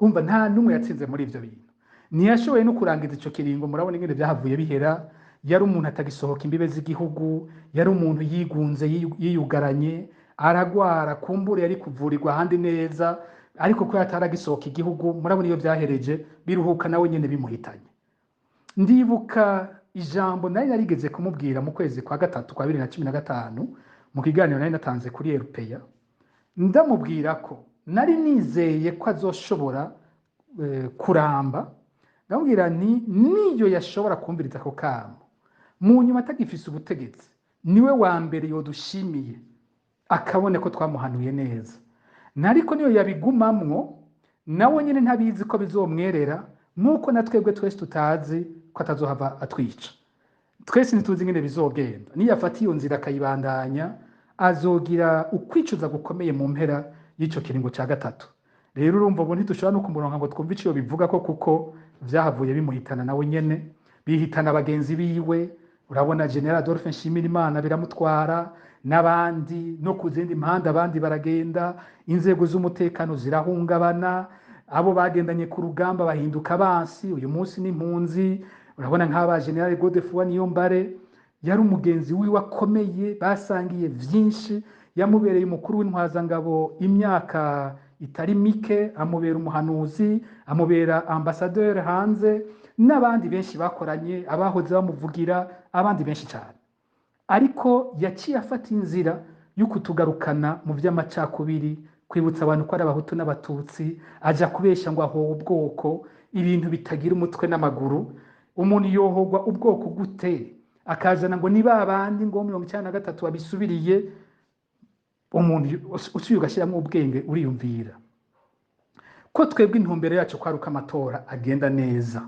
Umva nta n'umwe yatsinze muri ivyo bintu. Ntiyashoboye no kurangiza ico kiringo, murabona ingene vyahavuye bihera. Yari umuntu atagisohoka imbibe z'igihugu, yari umuntu yigunze, yiyugaranye, aragwara, kumbure yari kuvurirwa ahandi neza, ariko ko yataragisohoka igihugu, murabona iyo vyahereje, biruhuka nawe nyene bimuhitanye. Ndibuka ijambo nari narigeze kumubwira mu kwezi kwa gatatu kwa 2015 mu kiganiro nari natanze kuri RPA, ndamubwira ko nari nizeye ko azoshobora kuramba. Ndamubwira nti niyo yashobora kumviriza ako kamo, mu nyuma atagifise ubutegetsi, niwe wa mbere yodushimiye akabone ko twamuhanuye neza. Nariko niyo yabigumamwo nawe nyene ntabizi ko bizomwerera, nk'uko na twebwe twese tutazi ko atazohava atwica. Twese ntituzi ingene bizogenda. Niyo afata iyo nzira akayibandanya, azogira ukwicuza gukomeye mu mpera y'ico kiringo ca gatatu. Rero urumva ubu ntidushobora no kumuronka ngo twumve ico bivuga ko, kuko vyahavuye bimuhitana nawe nyene, bihitana bagenzi biwe. Urabona General Adolphe Nshimirimana biramutwara, n'abandi no ku zindi mpande abandi baragenda, inzego z'umutekano zirahungabana, abo bagendanye ku rugamba bahinduka abansi, uyu munsi n'impunzi. Urabona nk'aba General Godefroid Niyombare yari umugenzi wiwe akomeye, basangiye vyinshi, yamubereye umukuru w'intwazangabo imyaka itari mike, amubera umuhanuzi, amubera ambassadeur hanze, n'abandi benshi bakoranye, abahoze bamuvugira, abandi benshi cyane. Ariko yaciye afata inzira yo kutugarukana mu vy'amacakubiri, kwibutsa abantu ko ari abahutu n'abatutsi, aja kubesha ngo ahowe ubwoko, ibintu bitagira umutwe n'amaguru. Umuntu yohogwa ubwoko gute akazana ngo ni babandi ngo 93 babisubiriye? Umuntu usubiye ugashyiramo ubwenge uriyumvira ko twebwe intumbero yacu kwari uko amatora agenda neza.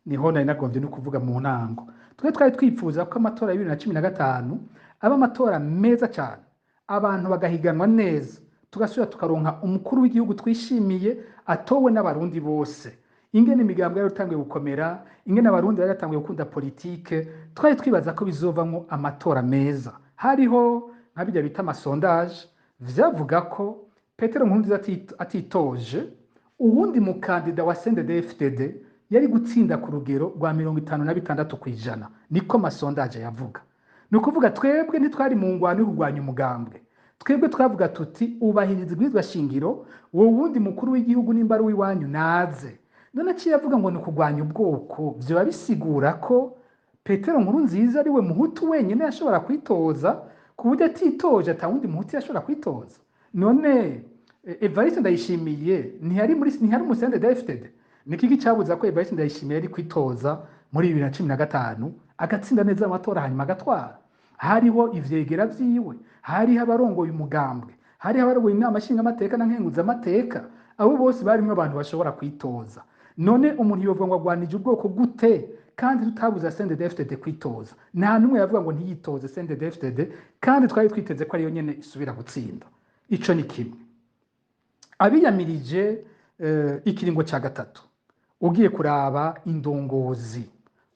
Niho nari nagombye no kuvuga mu ntango, twe twari twifuza ko amatora ya 2015 aba amatora meza cyane, abantu bagahiganwa neza, tugasubira tukaronka umukuru w'igihugu twishimiye atowe n'abarundi bose. Ingene imigambi yari itanguye gukomera, ingene abarundi bari batanguye gukunda politike, twari twibaza ko bizovamwo amatora meza. Hariho nka bijya bita ama sondages, vyavuga ko Petero Nkurunziza atitoje, uwundi mukandida wa CNDD-FDD yari gutsinda ku rugero rwa 56%. Niko ama sondages yavuga. Ni ukuvuga twebwe ntitwari mu ngwano yo kurwanya umugambwe. Twebwe twavuga tuti: "Ubahiriza ibwirizwa shingiro, wowe wundi mukuru w'igihugu nimba ari uw'iwanyu naze." None aciye avuga ngo ni ukurwanya ubwoko, vyoba bisigura ko Petero Nkurunziza ari we muhutu wenyine yashobora kwitoza, ku buryo atitoje ata wundi muhutu yashobora kwitoza. None Evariste Ndayishimiye ntiyari muri, ntiyari umu CNDD-FDD? Ni kiki cyabuza ko Evariste Ndayishimiye yari kwitoza muri 2015, agatsinda neza amatora, hanyuma agatwara? Hariho ivyegera vyiwe, hariho abarongoye umugambwe, hariho abarongoye inama nshingamateka na nkenguzamateka, abo bose barimwo abantu bashobora kwitoza. None umuntu yovuga ngo agwanije ubwoko gute kandi tutabuza CNDD-FDD kwitoza? Nta n'umwe yavuga ngo ntiyitoze CNDD-FDD, kandi twari twiteze ko ariyo nyene isubira gutsinda. Ico ni kimwe. Abiyamirije ikiringo cya gatatu, ugiye kuraba indongozi,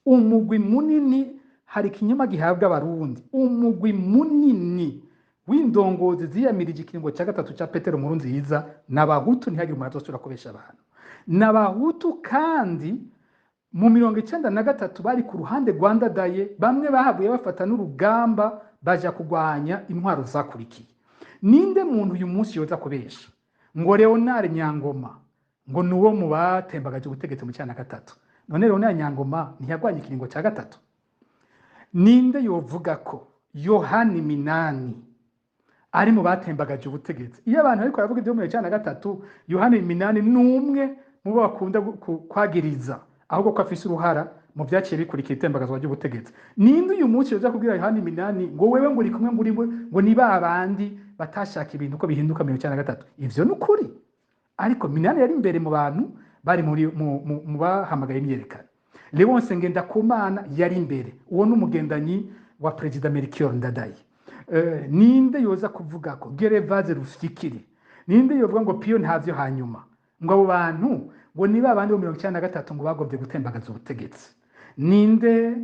umugwi munini, hari ikinyoma gihabwa abarundi, umugwi munini w'indongozi ziyamirije ikiringo cya gatatu cya Petero Nkurunziza n'abahutu. Ntihagire umuntu azosubira kubesha abantu. N'abahutu, kandi mu 93 bari ku ruhande rwa Ndadaye, bamwe bahavuye bafata n'urugamba baja kurwanya intwaro zakurikiye. Ninde muntu uyu munsi yoza kubesha ngo Leonard Nyangoma ngo ni uwo mu batembagaje ubutegetsi mu 93? None Leonard Nyangoma ntiyagwanye ikiringo cya gatatu? Ninde yovuga ko Yohani Minani ari mu batembagaje ubutegetsi? Iyo abantu ariko baravuga ibyo 93, Yohani Minani ni umwe mu bo bakunda kwagiriza ahubwo ko afise uruhara mu byaciye bikurikira itembagazwa ry'ubutegetsi. Ninde uyu munsi yoza kubwira Yohani Minani ngo wewe ngo uri kumwe, ngo uri ngo ni ba bandi batashaka ibintu ko bihinduka 93? Ivyo ni ukuri, ariko Minani yari imbere mu bantu bari muri mu bahamagaye imyiyerekano. Leonce Ngendakumana yari imbere, uwo ni umugendanyi wa Perezida Melchior Ndadaye. Ninde yoza kuvuga ko Gervaze Rufyikiri, ninde yovuga ngo Pio ntavyo, hanyuma ngo abo bantu ngo ni ba bandi bo 93 ngo bagombye gutembagaza ubutegetsi? Ninde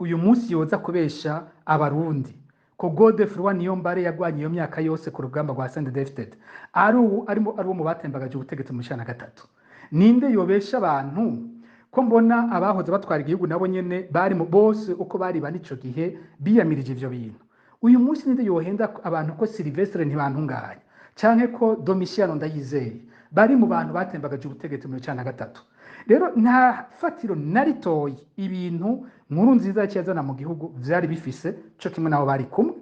uyu munsi yoza kubesha abarundi ko Godefroid Niyombare yagwanye iyo myaka yose ku rugamba rwa CNDD-FDD ari uwo ari uwo mu batembagaje ubutegetsi mu 93? Ninde yobesha abantu ko mbona abahoze batwara igihugu nabo nyene bari mu bose uko bari bane ico gihe biyamirije ivyo bintu? Uyu munsi ninde yohenda abantu ko Sylvestre Ntibantunganya canke ko Domitiano Ndayizeye bari mu bantu batembagaje ubutegetsi mu 93? Rero nta fatiro na ritoyi ibintu Nkurunziza yaciye azana mu gihugu vyari bifise, co kimwe nabo bari kumwe,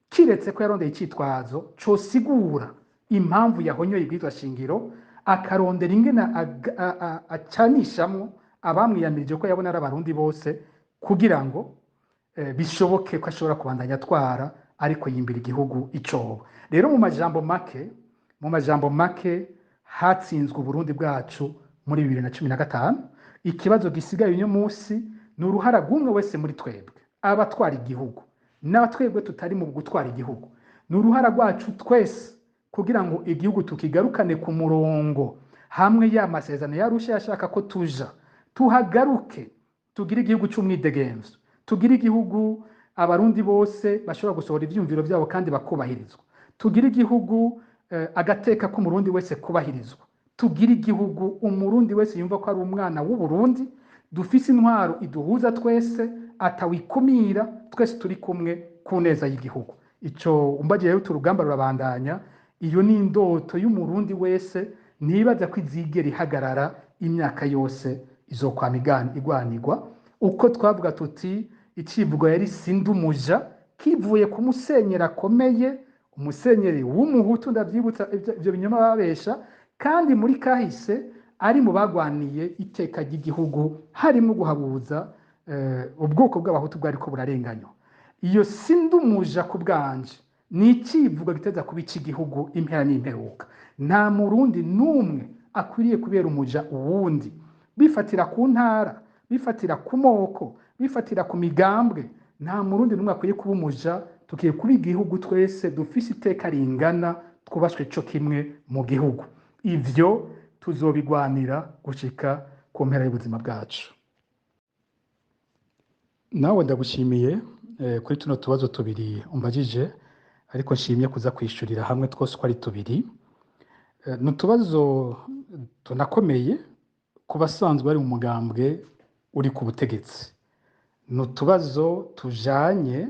kiretse ko yarondeye icitwazo cosigura impamvu yahonyoye ibwirizwa shingiro, akarondera ingene acanishamwo abamwiyamirije ko yabona ari abarundi bose, kugira ngo bishoboke ko ashobora kubandanya atwara ariko yimbira igihugu icobo. Rero mu majambo make, hatsinzwe Uburundi bwacu muri 2015. Ikibazo gisigaye uyu munsi ni uruhara rw'umwe wese muri twebwe, abatwara igihugu n'abatwebwe tutari mu gutwara igihugu. Ni uruhara rwacu twese kugira ngo igihugu tukigarukane ku murongo hamwe ya masezerano yarusha yashaka ko tuja, tuhagaruke, tugire igihugu c'umwidegemvyo, tugire igihugu abarundi bose bashobora gusohora ivyumviro vyabo kandi bakubahirizwa, tugire igihugu agateka k'umurundi wese kubahirizwa, tugire igihugu umurundi wese yumva ko ari umwana w'Uburundi, dufise intwaro iduhuza twese, atawikumira, twese turi kumwe ku neza y'igihugu. Ico umbagiye rero, urugamba rurabandanya. Iyo ni indoto y'umurundi wese, ntibaza ko izigera ihagarara, imyaka yose izokwama igwanirwa. Uko twavuga tuti icivugo yari sindumuja, kivuye ku musenyeri akomeye. Umusenyeri w'umuhutu, ndavyibutsa ivyo binyoma babesha, kandi muri kahise ari mu bagwaniye iteka ry'igihugu, harimo guhabuza ubwoko bw'abahutu bwariko burarenganywa. Iyo sindumuja ku bwanje ni icivugo giteza kuba ic'igihugu impera n'imperuka. Nta murundi n'umwe akwiriye kubera umuja uwundi, bifatira ku ntara, bifatira ku moko, bifatira ku migambwe. Nta murundi n'umwe akwiye kuba umuja. Tukiye kuba igihugu twese dufise iteka ringana, twubashwe co kimwe mu gihugu. Ivyo tuzobigwanira gushika ku mpera y'ubuzima bwacu. Nawe ndagushimiye kuri tuno tubazo tubiri umbajije, ariko nshimye kuza kwishurira hamwe twose uko ari tubiri. Ni utubazo tunakomeye ku basanzwe bari mu mugambwe uri ku butegetsi. Ni utubazo tujanye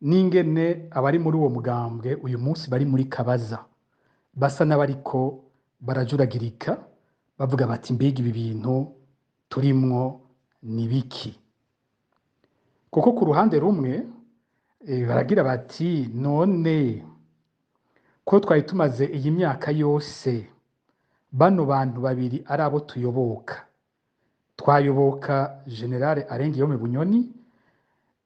n'ingene abari muri uwo mugambwe uyu munsi bari muri kabaza, basa n'abariko barajuragirika, bavuga bati mbega ibi bintu turimwo ni biki? Kuko ku ruhande rumwe baragira bati none ko twari tumaze iyi myaka yose bano bantu babiri ari abo tuyoboka, twayoboka Generale Arengiyome Bunyoni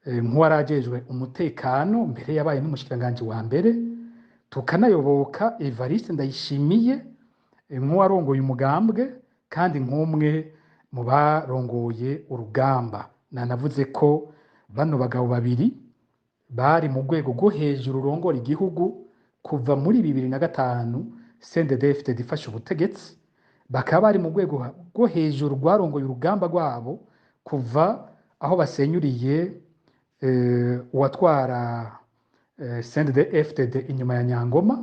nk'uwarajejwe umutekano mbere yabaye n'umushikiranganji wa mbere, tukanayoboka Evariste Ndayishimiye nk'uwarongoye umugambwe kandi nk'umwe mu barongoye urugamba. Nanavuze ko bano bagabo babiri bari mu rwego rwo hejuru rurongora igihugu kuva muri 2005 CNDD-FDD ifashe ubutegetsi, bakaba bari mu rwego rwo hejuru rwarongoye urugamba rwabo kuva aho basenyuriye uwatwara CNDD-FDD inyuma ya Nyangoma,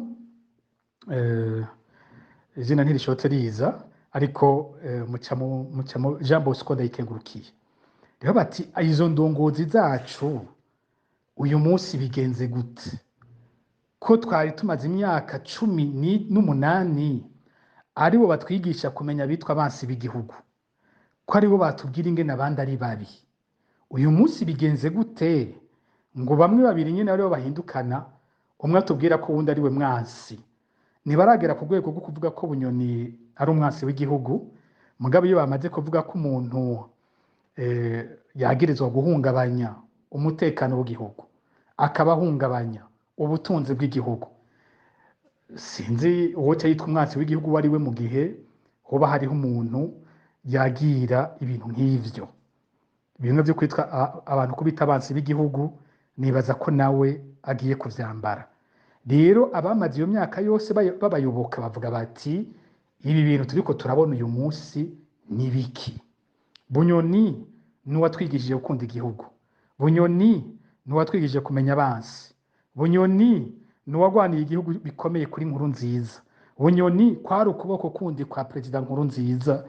izina ntirishotse riza, ariko mucamo Jean Bosco Ndayikengurukiye. Rero bati izo ndongozi zacu uyu munsi bigenze gute ko twari tumaze imyaka 18 aribo batwigisha kumenya bitwa abansi b'igihugu, ko aribo batubwira ingene abandi ari babi, uyu munsi bigenze gute ngo bamwe babiri nyene aribo bahindukana, umwe atubwira ko uwundi ari we mwansi? Ntibaragera ku rwego rwo kuvuga ko Bunyoni ari umwansi w'igihugu, mugabo iyo bamaze kuvuga ko umuntu yagirizwa guhungabanya umutekano w'igihugu, akaba ahungabanya ubutunzi bw'igihugu, sinzi uwo yitwa umwansi w'igihugu uwo ari we mu gihe hoba hariho umuntu yagira ibintu nk'ivyo bimwe byo kwitwa abantu kubita abansi b'igihugu, nibaza ko nawe agiye kuvyambara. Rero abamaze iyo myaka yose babayoboka bavuga bati ibi bintu turiko turabona uyu munsi ni biki? Bunyoni nuwatwigishije gukunda igihugu, Bunyoni nuwatwigishije kumenya abansi, Bunyoni nuwagwaniye igihugu bikomeye kuri Nkurunziza, Bunyoni kwari ukuboko kundi kwa Perezida Nkurunziza,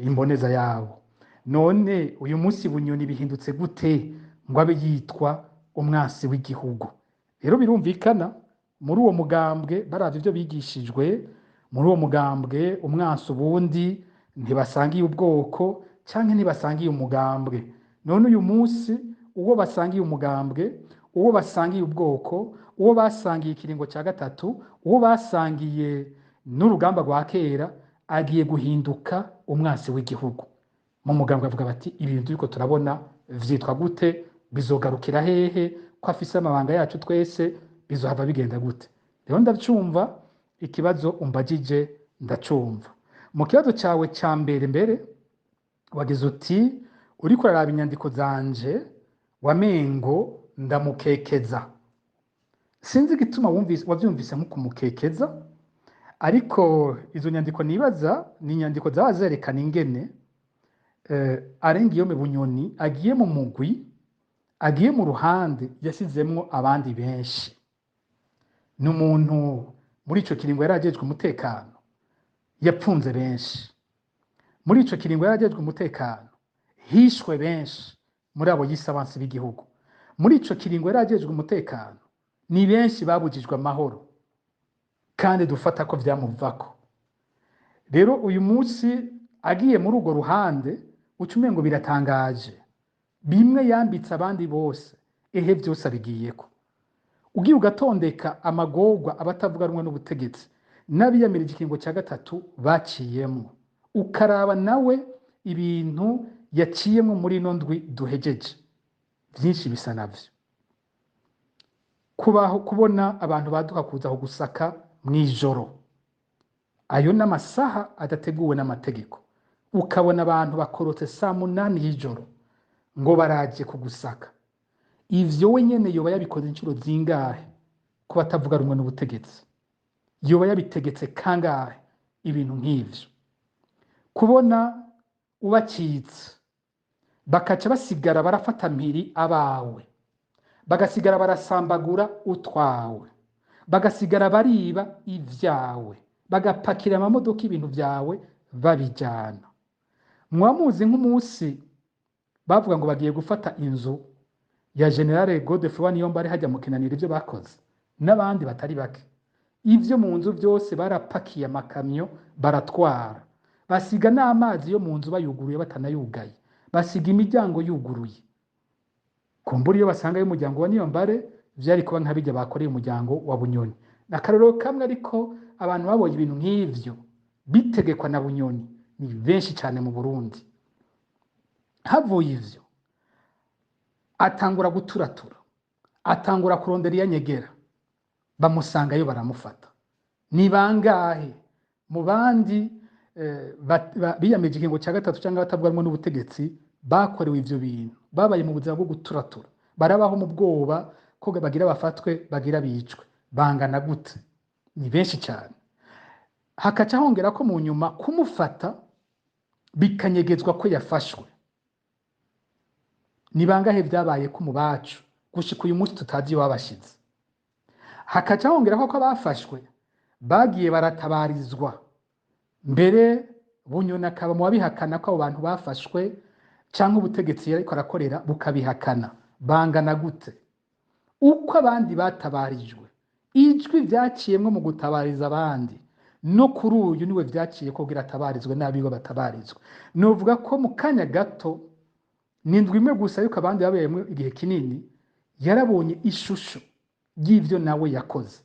imboneza yabo. None uyu munsi Bunyoni bihindutse gute ngo abe yitwa umwansi w'igihugu? Rero birumvikana muri uwo mugambwe baravye ivyo bigishijwe, muri uwo mugambwe umwansi ubundi ntibasangiye ubwoko canke ntibasangiye umugambwe. None uyu munsi uwo basangiye umugambwe, uwo basangiye ubwoko, uwo basangiye ikiringo ca gatatu, uwo basangiye n'urugamba rwa kera agiye guhinduka umwansi w'igihugu. Mu mugambwe bavuga bati ibi bintu turiko turabona vyitwa gute? Bizogarukira hehe? Ko afise amabanga yacu twese, bizohava bigenda gute? Rero ndacumva ikibazo umbajije, ndacumva. Mu kibazo cawe ca mbere mbere wagize uti uriko uraraba inyandiko zanje wamengo ndamukekeza. Sinzi igituma wavyumvise nko kumukekeza, ariko izo nyandiko nibaza ni inyandiko zaba zerekana ingene Arengiyome Bunyoni agiye mu mugwi, agiye mu ruhande yasizemwo abandi benshi. Ni umuntu muri ico kiringo yari ajejwe umutekano, yapfunze benshi. Muri ico kiringo yari ajejwe umutekano, hishwe benshi muri abo yise abansi b'igihugu. Muri ico kiringo yari ajejwe umutekano, ni benshi babujijwe amahoro kandi dufata ko vyamuvako. Rero uyu munsi agiye muri urwo ruhande, uca umengo biratangaje. Bimwe yambitse abandi bose, ehe vyose abigiyeko. Ugiye ugatondeka amagorwa abatavuga rumwe n'ubutegetsi n'abiyamirije ikiringo cya gatatu baciyemwo, ukaraba nawe ibintu yaciyemwo muri ino ndwi duhejeje, vyinshi bisa navyo. Kubaho kubona abantu baduka kuza kugusaka mw'ijoro, ayo n'amasaha adateguwe n'amategeko, ukabona abantu bakorotse saa 8 y'ijoro ngo baraje kugusaka. Ivyo we nyene yoba yabikoze inshuro zingahe ku batavuga rumwe n'ubutegetsi? Yoba yabitegetse kangahe ibintu nk'ivyo? Kubona ubacitse bakaca basigara barafata mpiri abawe, bagasigara barasambagura utwawe, bagasigara bariba ivyawe, bagapakira amamodoka ibintu vyawe babijana. Mwamuzi nk'umunsi bavuga ngo bagiye gufata inzu ya General Godefroid Niyombare hajya mu Kinanira, ivyo bakoze n'abandi batari bake, ivyo mu nzu vyose barapakiye amakamyo baratwara, basiga n'amazi yo mu nzu bayuguruye batanayugaye, basiga imiryango yuguruye. Kumbura iyo basanga y'umuryango wa Niyombare vyari kuba nka bijya bakoreye umuryango wa Bunyoni. N'akarorero kamwe, ariko abantu babonye ibintu nk'ivyo bitegekwa na Bunyoni ni benshi cyane mu Burundi. Havuye ivyo, atangura guturatura, atangura kurondera iya nyegera, bamusangayo baramufata. Ni bangahe mu bandi biyamirije ikiringo cya gatatu cyangwa batavuga rumwe n'ubutegetsi bakorewe ivyo bintu, babaye mu buzima bwo guturatura, barabaho mu bwoba ko bagira bafatwe, bagira bicwe? Bangana gute? Ni benshi cyane. Hakaca hongera ko mu nyuma kumufata bikanyegezwa ko yafashwe. Ni bangahe vyabaye ko mu bacu gushika uyu munsi tutazi iyo babashize? Hakaca hongera ko abafashwe bagiye baratabarizwa mbere, Bunyoni akaba mu babihakana ko abo bantu bafashwe, canke ubutegetsi yariko arakorera bukabihakana. Bangana gute? Uko abandi batabarijwe, ijwi vyaciyemwo mu gutabariza abandi, no kuri uyu niwe vyaciye ko kugira atabarizwe n'abiwe batabarizwe. Novuga ko mu kanya gato, ni indwi imwe gusa, ariko abandi babayemwo igihe kinini, yarabonye ishusho ry'ivyo nawe yakoze.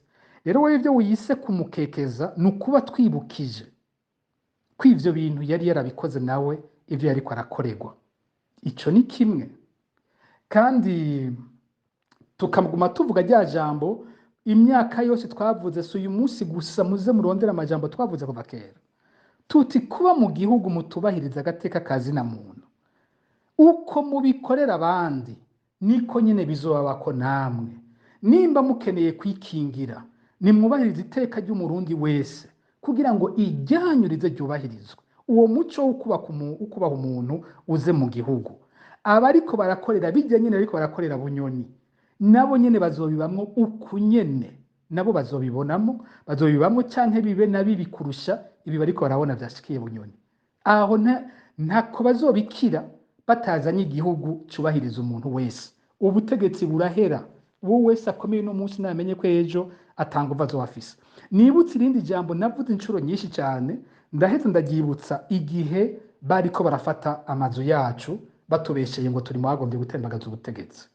Rero wewe ivyo wiyise kumukekeza ni ukuba twibukije ko ivyo bintu yari yarabikoze nawe, ivyo yariko arakorerwa. Ico ni kimwe. Kandi tukamuguma tuvuga rya jambo imyaka yose twavuze, si uyu munsi gusa, muze murondera amajambo twavuze kuva kera, tuti kuba mu gihugu mutubahiriza agateka ka zina muntu, uko mubikorera abandi niko nyene bizobabako namwe. Nimba mukeneye kwikingira, nimwubahirize iteka ry'umurundi wese kugira ngo iryanyu rize ryubahirizwe. Uwo muco wo kubaha umuntu uze mu gihugu. Abariko barakorera bijya nyene bariko barakorera Bunyoni, nabo nyene bazobibamwo uku nyene, nabo bazobibonamo, bazobibamwo canke bibe na bibi kurusha ibi bariko barabona vyashikiye Bunyoni. Aho ntako bazobikira batazanye igihugu cubahiriza umuntu wese. Ubutegetsi burahera, uwo wese akomeye uno munsi namenye ko ejo atanga uva azoba afise. Nibutse irindi jambo navuze inshuro nyinshi cyane, ndaheze ndaryibutsa igihe bariko barafata amazu yacu batubesheye ngo turi mu bagombye gutembagaza ubutegetsi.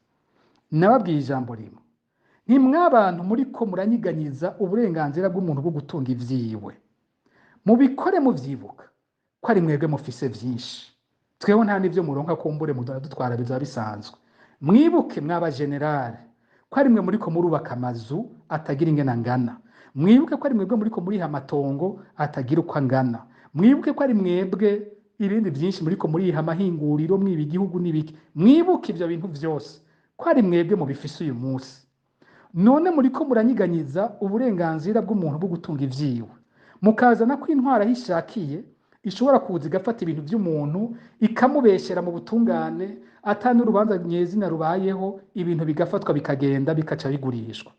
Nababwiye ijambo rimwe: ntimwabantu muriko muranyiganyiza uburenganzira bw'umuntu bwo gutunga ivyiwe, mubikore muvyibuka ko ari mwebwe mufise vyinshi, tweho nta n'ivyo muronka, kumbure dutwara bizaba bisanzwe. Mwibuke mwaba generale ko ari mwe muriko murubaka amazu atagira ingene angana, mwibuke ko ari mwebwe muriko muriha amatongo atagira uko angana, mwibuke ko ari mwebwe ibindi byinshi muriko muriha amahinguriro, mwiba igihugu n'ibiki. Mwibuke ivyo bintu vyose ko ari mwebwe mubifise uyu munsi. None muriko muranyiganyiza uburenganzira bw'umuntu bwo gutunga ivyiwe, mukazana ko intwara aho ishakiye ishobora kuza igafata ibintu by'umuntu, ikamubeshera mu butungane ata n'urubanza nyezina rubayeho, ibintu bigafatwa bikagenda bikaca bigurishwa.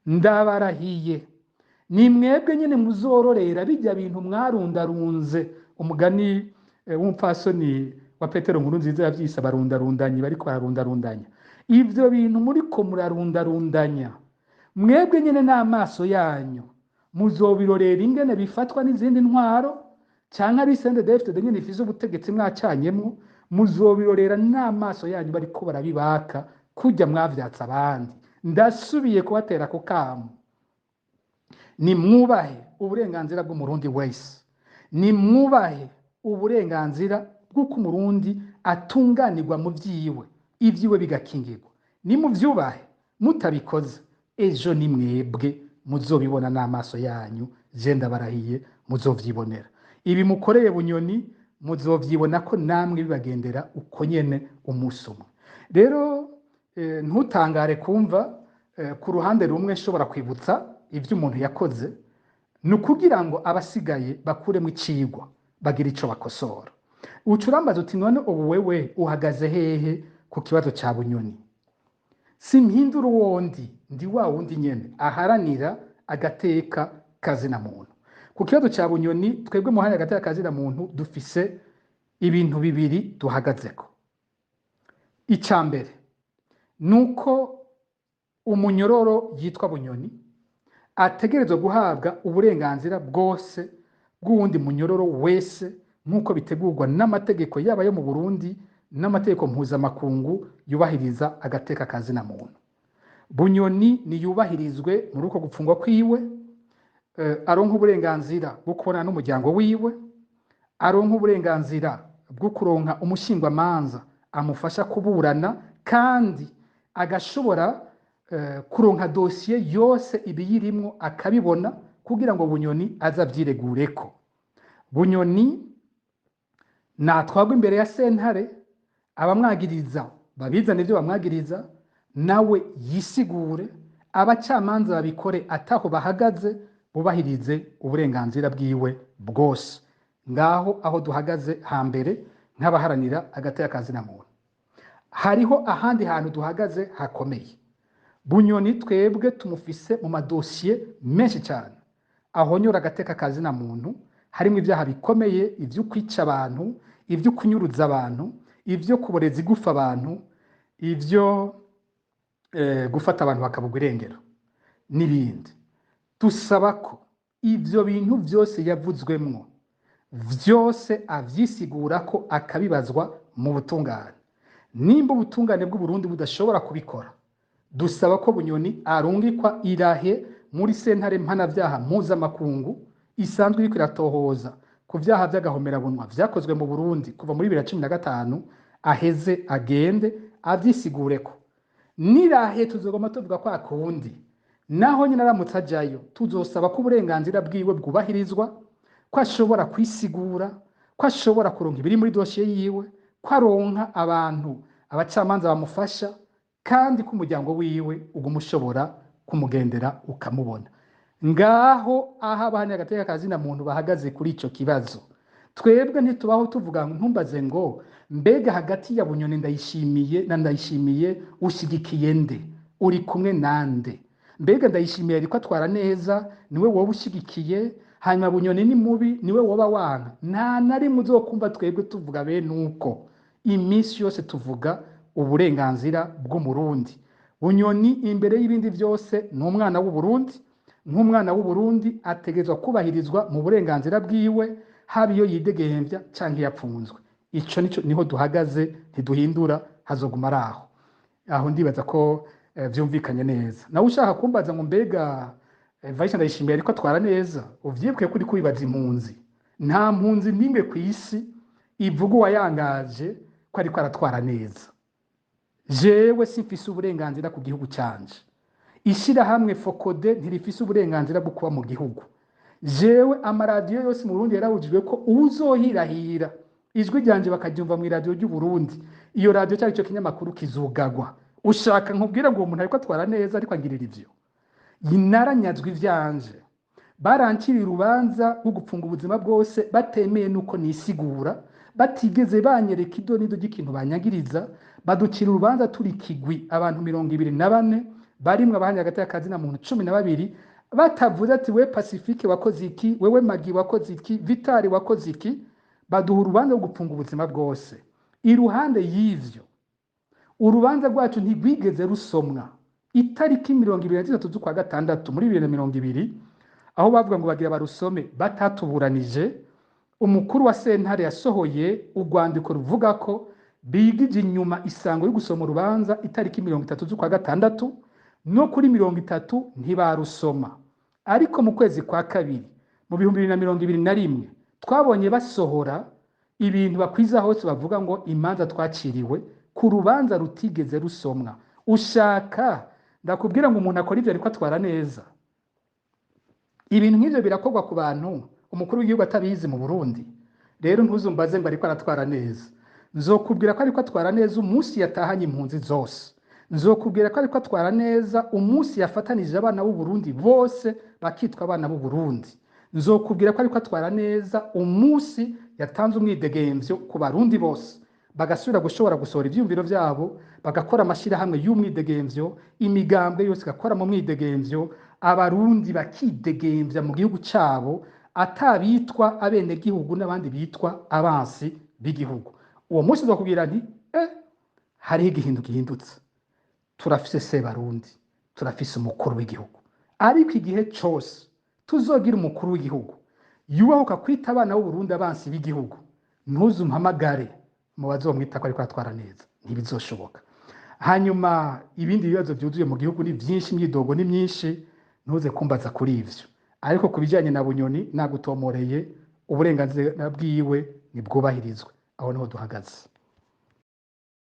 Ndabarahiye, ni mwebwe nyine muzororera bijya bintu mwarundarunze. Umugani w'umupfasoni wa Petero Nkuru Nziza yavyise abarundarundanyi bariko bararundarundanya. Ivyo bintu muriko murarundarundanya, mwebwe nyine n'amaso yanyu muzobirorera ingene bifatwa n'izindi ntwaro, canke ari CNDD-FDD nyene ifise ubutegetsi mwacanyemwo, muzobirorera n'amaso yanyu bariko barabibaka kurya mwavyatsa abandi. Ndasubiye kubatera ku kamo: nimwubahe uburenganzira bw'Umurundi wese, nimwubahe uburenganzira bw'uko Umurundi atunganirwa mu vyiwe, ivyiwe bigakingirwa. Nimuvyubahe. Mutabikoze, ejo ni mwebwe muzobibona n'amaso yanyu. Je ndabarahiye, muzovyibonera. Ibi mukoreye Bunyoni, muzovyibona ko namwe bibagendera uko nyene umunsi umwe. Rero ntutangare kumva ku ruhande rumwe nshobora kwibutsa ivyo umuntu yakoze, ni ukugira ngo abasigaye bakuremo icigwa, bagire ico bakosora. Uca urambaza uti: "None ubu wewe uhagaze hehe ku kibazo ca Bunyoni?" Simpindura uwondi, ndi wa wundi nyene aharanira agateka kazina muntu. Ku kibazo ca Bunyoni, twebwe muharanira agateka kazina muntu dufise ibintu bibiri duhagazeko. Ica mbere nuko umunyororo yitwa Bunyoni ategerezwa guhabwa uburenganzira bwose bw'uwundi munyororo wese, nk'uko bitegurwa n'amategeko, yaba yo mu Burundi n'amategeko mpuzamakungu yubahiriza agateka kazina muntu. Bunyoni niyubahirizwe muri uko gupfungwa kwiwe, aronka uburenganzira bwo kubonana n'umuryango wiwe, aronka uburenganzira bwo kuronka umushingwamanza amufasha kuburana, kandi agashobora kuronka dosiye yose ibiyirimwo akabibona, kugira ngo Bunyoni aze avyiregureko. Bunyoni natwagwa imbere ya sentare, abamwagiriza babizane ivyo bamwagiriza, nawe yisigure, abacamanza babikore ataho bahagaze, bubahirize uburenganzira bwiwe bwose. Ngaho aho duhagaze hambere nk'abaharanira agateka kazina muntu. Hariho ahandi hantu duhagaze hakomeye. Bunyoni twebwe tumufise mu madosiye menshi cyane ahonyora agateka kazina muntu, harimo ibyaha bikomeye: ibyo kwica abantu, ibyo kunyuruza abantu, ibyo kuboreza igufa abantu, ibyo gufata abantu bakabugwa irengero n'ibindi. Dusaba ko ibyo bintu byose yavuzwemwo vyose avyisigura ko akabibazwa mu butungane. Nimba ubutungane bw'Uburundi budashobora kubikora, dusaba ko Bunyoni arungikwa irahe muri sentare mpanavyaha mpuzamakungu isanzwe iriko iratohoza ku vyaha vy'agahomerabunwa vyakozwe mu Burundi kuva muri 2015, aheze agende avyisigureko. Nirahe tuzogoma tuvuga kwa kundi, naho nyine aramutse ajayo, tuzosaba ko uburenganzira bwiwe bwubahirizwa, ko ashobora kwisigura, ko ashobora kuronka ibiri muri dosiye yiwe, ko aronka abantu, abacamanza bamufasha, kandi ko umuryango wiwe uguma ushobora kumugendera ukamubona. Ngaho aho abaharanira agateka kazina muntu bahagaze kuri ico kibazo. Twebwe ntitubaho tuvuga ngo, ntumbaze ngo: "Mbega hagati ya Bunyoni Ndayishimiye na Ndayishimiye ushigikiye nde? Uri kumwe nande? Mbega Ndayishimiye ariko atwara neza, niwe wowe ushigikiye, hanyuma Bunyoni ni mubi, niwe woba wanka?" Nta na rimwe uzokumva twebwe tuvuga bene uko. Iminsi yose tuvuga uburenganzira bw'Umurundi. Bunyoni imbere y'ibindi byose ni umwana w'Uburundi. Nk'umwana w'Uburundi ategerezwa kubahirizwa mu burenganzira bwiwe, haba iyo yidegembya canke iyo apfunzwe. Ico nico niho duhagaze, ntiduhindura, hazoguma ari aho. Aho ndibaza ko vyumvikanye neza. Nawe ushaka kumbaza ngo: "Mbega Evariste Ndayishimiye ariko atwara neza?" Uvyibuke ko uriko wibaza impunzi. Nta mpunzi n'imwe kw'isi ivuga uwayangaje ko ariko aratwara neza. Jewe simfise uburenganzira ku gihugu canje, ishirahamwe FOCODE ntirifise uburenganzira bwo kuba mu gihugu. Jewe amaradiyo yose mu Burundi yarabujijwe ko uwuzohirahira ijwi ryanje bakaryumva mu iradiyo ry'u Burundi, iyo radiyo cyari ico kinyamakuru kizugagwa. Ushaka nkubwire ngo uwo muntu ariko atwara neza, ariko angirira ivyo? Naranyazwe ivyanje, baranciriye urubanza rwo gupfunga ubuzima bwose, batemeye nuko nisigura, batigeze banyereka ido n'ido ry'ikintu banyagiriza. Baducira urubanza turi kigwi, abantu 24, barimwe abaharanira agateka kazina muntu 12, batavuze ati: "We Pacifique wakoze iki? Wewe Magi wakoze iki? Vitali wakoze iki?" Baduha urubanza rwo gupfunga ubuzima bwose. Iruhande y'ivyo, urubanza rwacu ntirwigeze rusomwa itariki 23 z'ukwa gatandatu muri 2020, aho bavuga ngo bagira barusome batatuburanije. Umukuru wa sentare yasohoye urwandiko ruvuga ko bigije inyuma isango yo gusoma urubanza itariki 30 z'ukwa gatandatu. No kuri 30 ntibarusoma. Ariko mu kwezi kwa kabiri mu 2021 twabonye basohora ibintu bakwiza hose, bavuga ngo imanza twaciriwe ku rubanza rutigeze rusomwa. Ushaka ndakubwira ngo umuntu akora ivyo ariko atwara neza? Ibintu nk'ivyo birakorwa ku bantu umukuru w'igihugu atabizi mu Burundi. Rero ntuzumbaze ngo ariko aratwara neza. Nzokubwira ko ariko atwara neza umunsi yatahanye impunzi zose. Nzokubwira ko ariko atwara neza umunsi yafatanije abana b'u Burundi bose bakitwa abana b'u Burundi. Nzokubwira ko ariko atwara neza umunsi yatanze umwidegemvyo ku Barundi bose, bagasubira gushobora gusohora ivyiyumviro vyabo, bagakora amashirahamwe y'umwidegemvyo, imigambwe yose igakora mu mwidegemvyo, Abarundi bakidegemvya mu gihugu cabo, atabitwa abenegihugu n'abandi bitwa abansi b'igihugu. Uwo munsi nzokubwira nti hariho igihindu gihindutse, turafise Sebarundi, turafise umukuru w'igihugu. Ariko igihe cose tuzogira umukuru w'igihugu yubahuka kwita abana b'Uburundi abansi b'igihugu, ntuzumpamagare mu bazomwita ko ariko atwara neza, ntibizoshoboka. Hanyuma ibindi bibazo byuzuye mu gihugu ni byinshi, imyidogo ni myinshi, ntuze kumbaza kuri ivyo. Ariko ku bijanye na Bunyoni nagutomoreye, uburenganzira bwiwe nibwubahirizwe, aho niho duhagaze.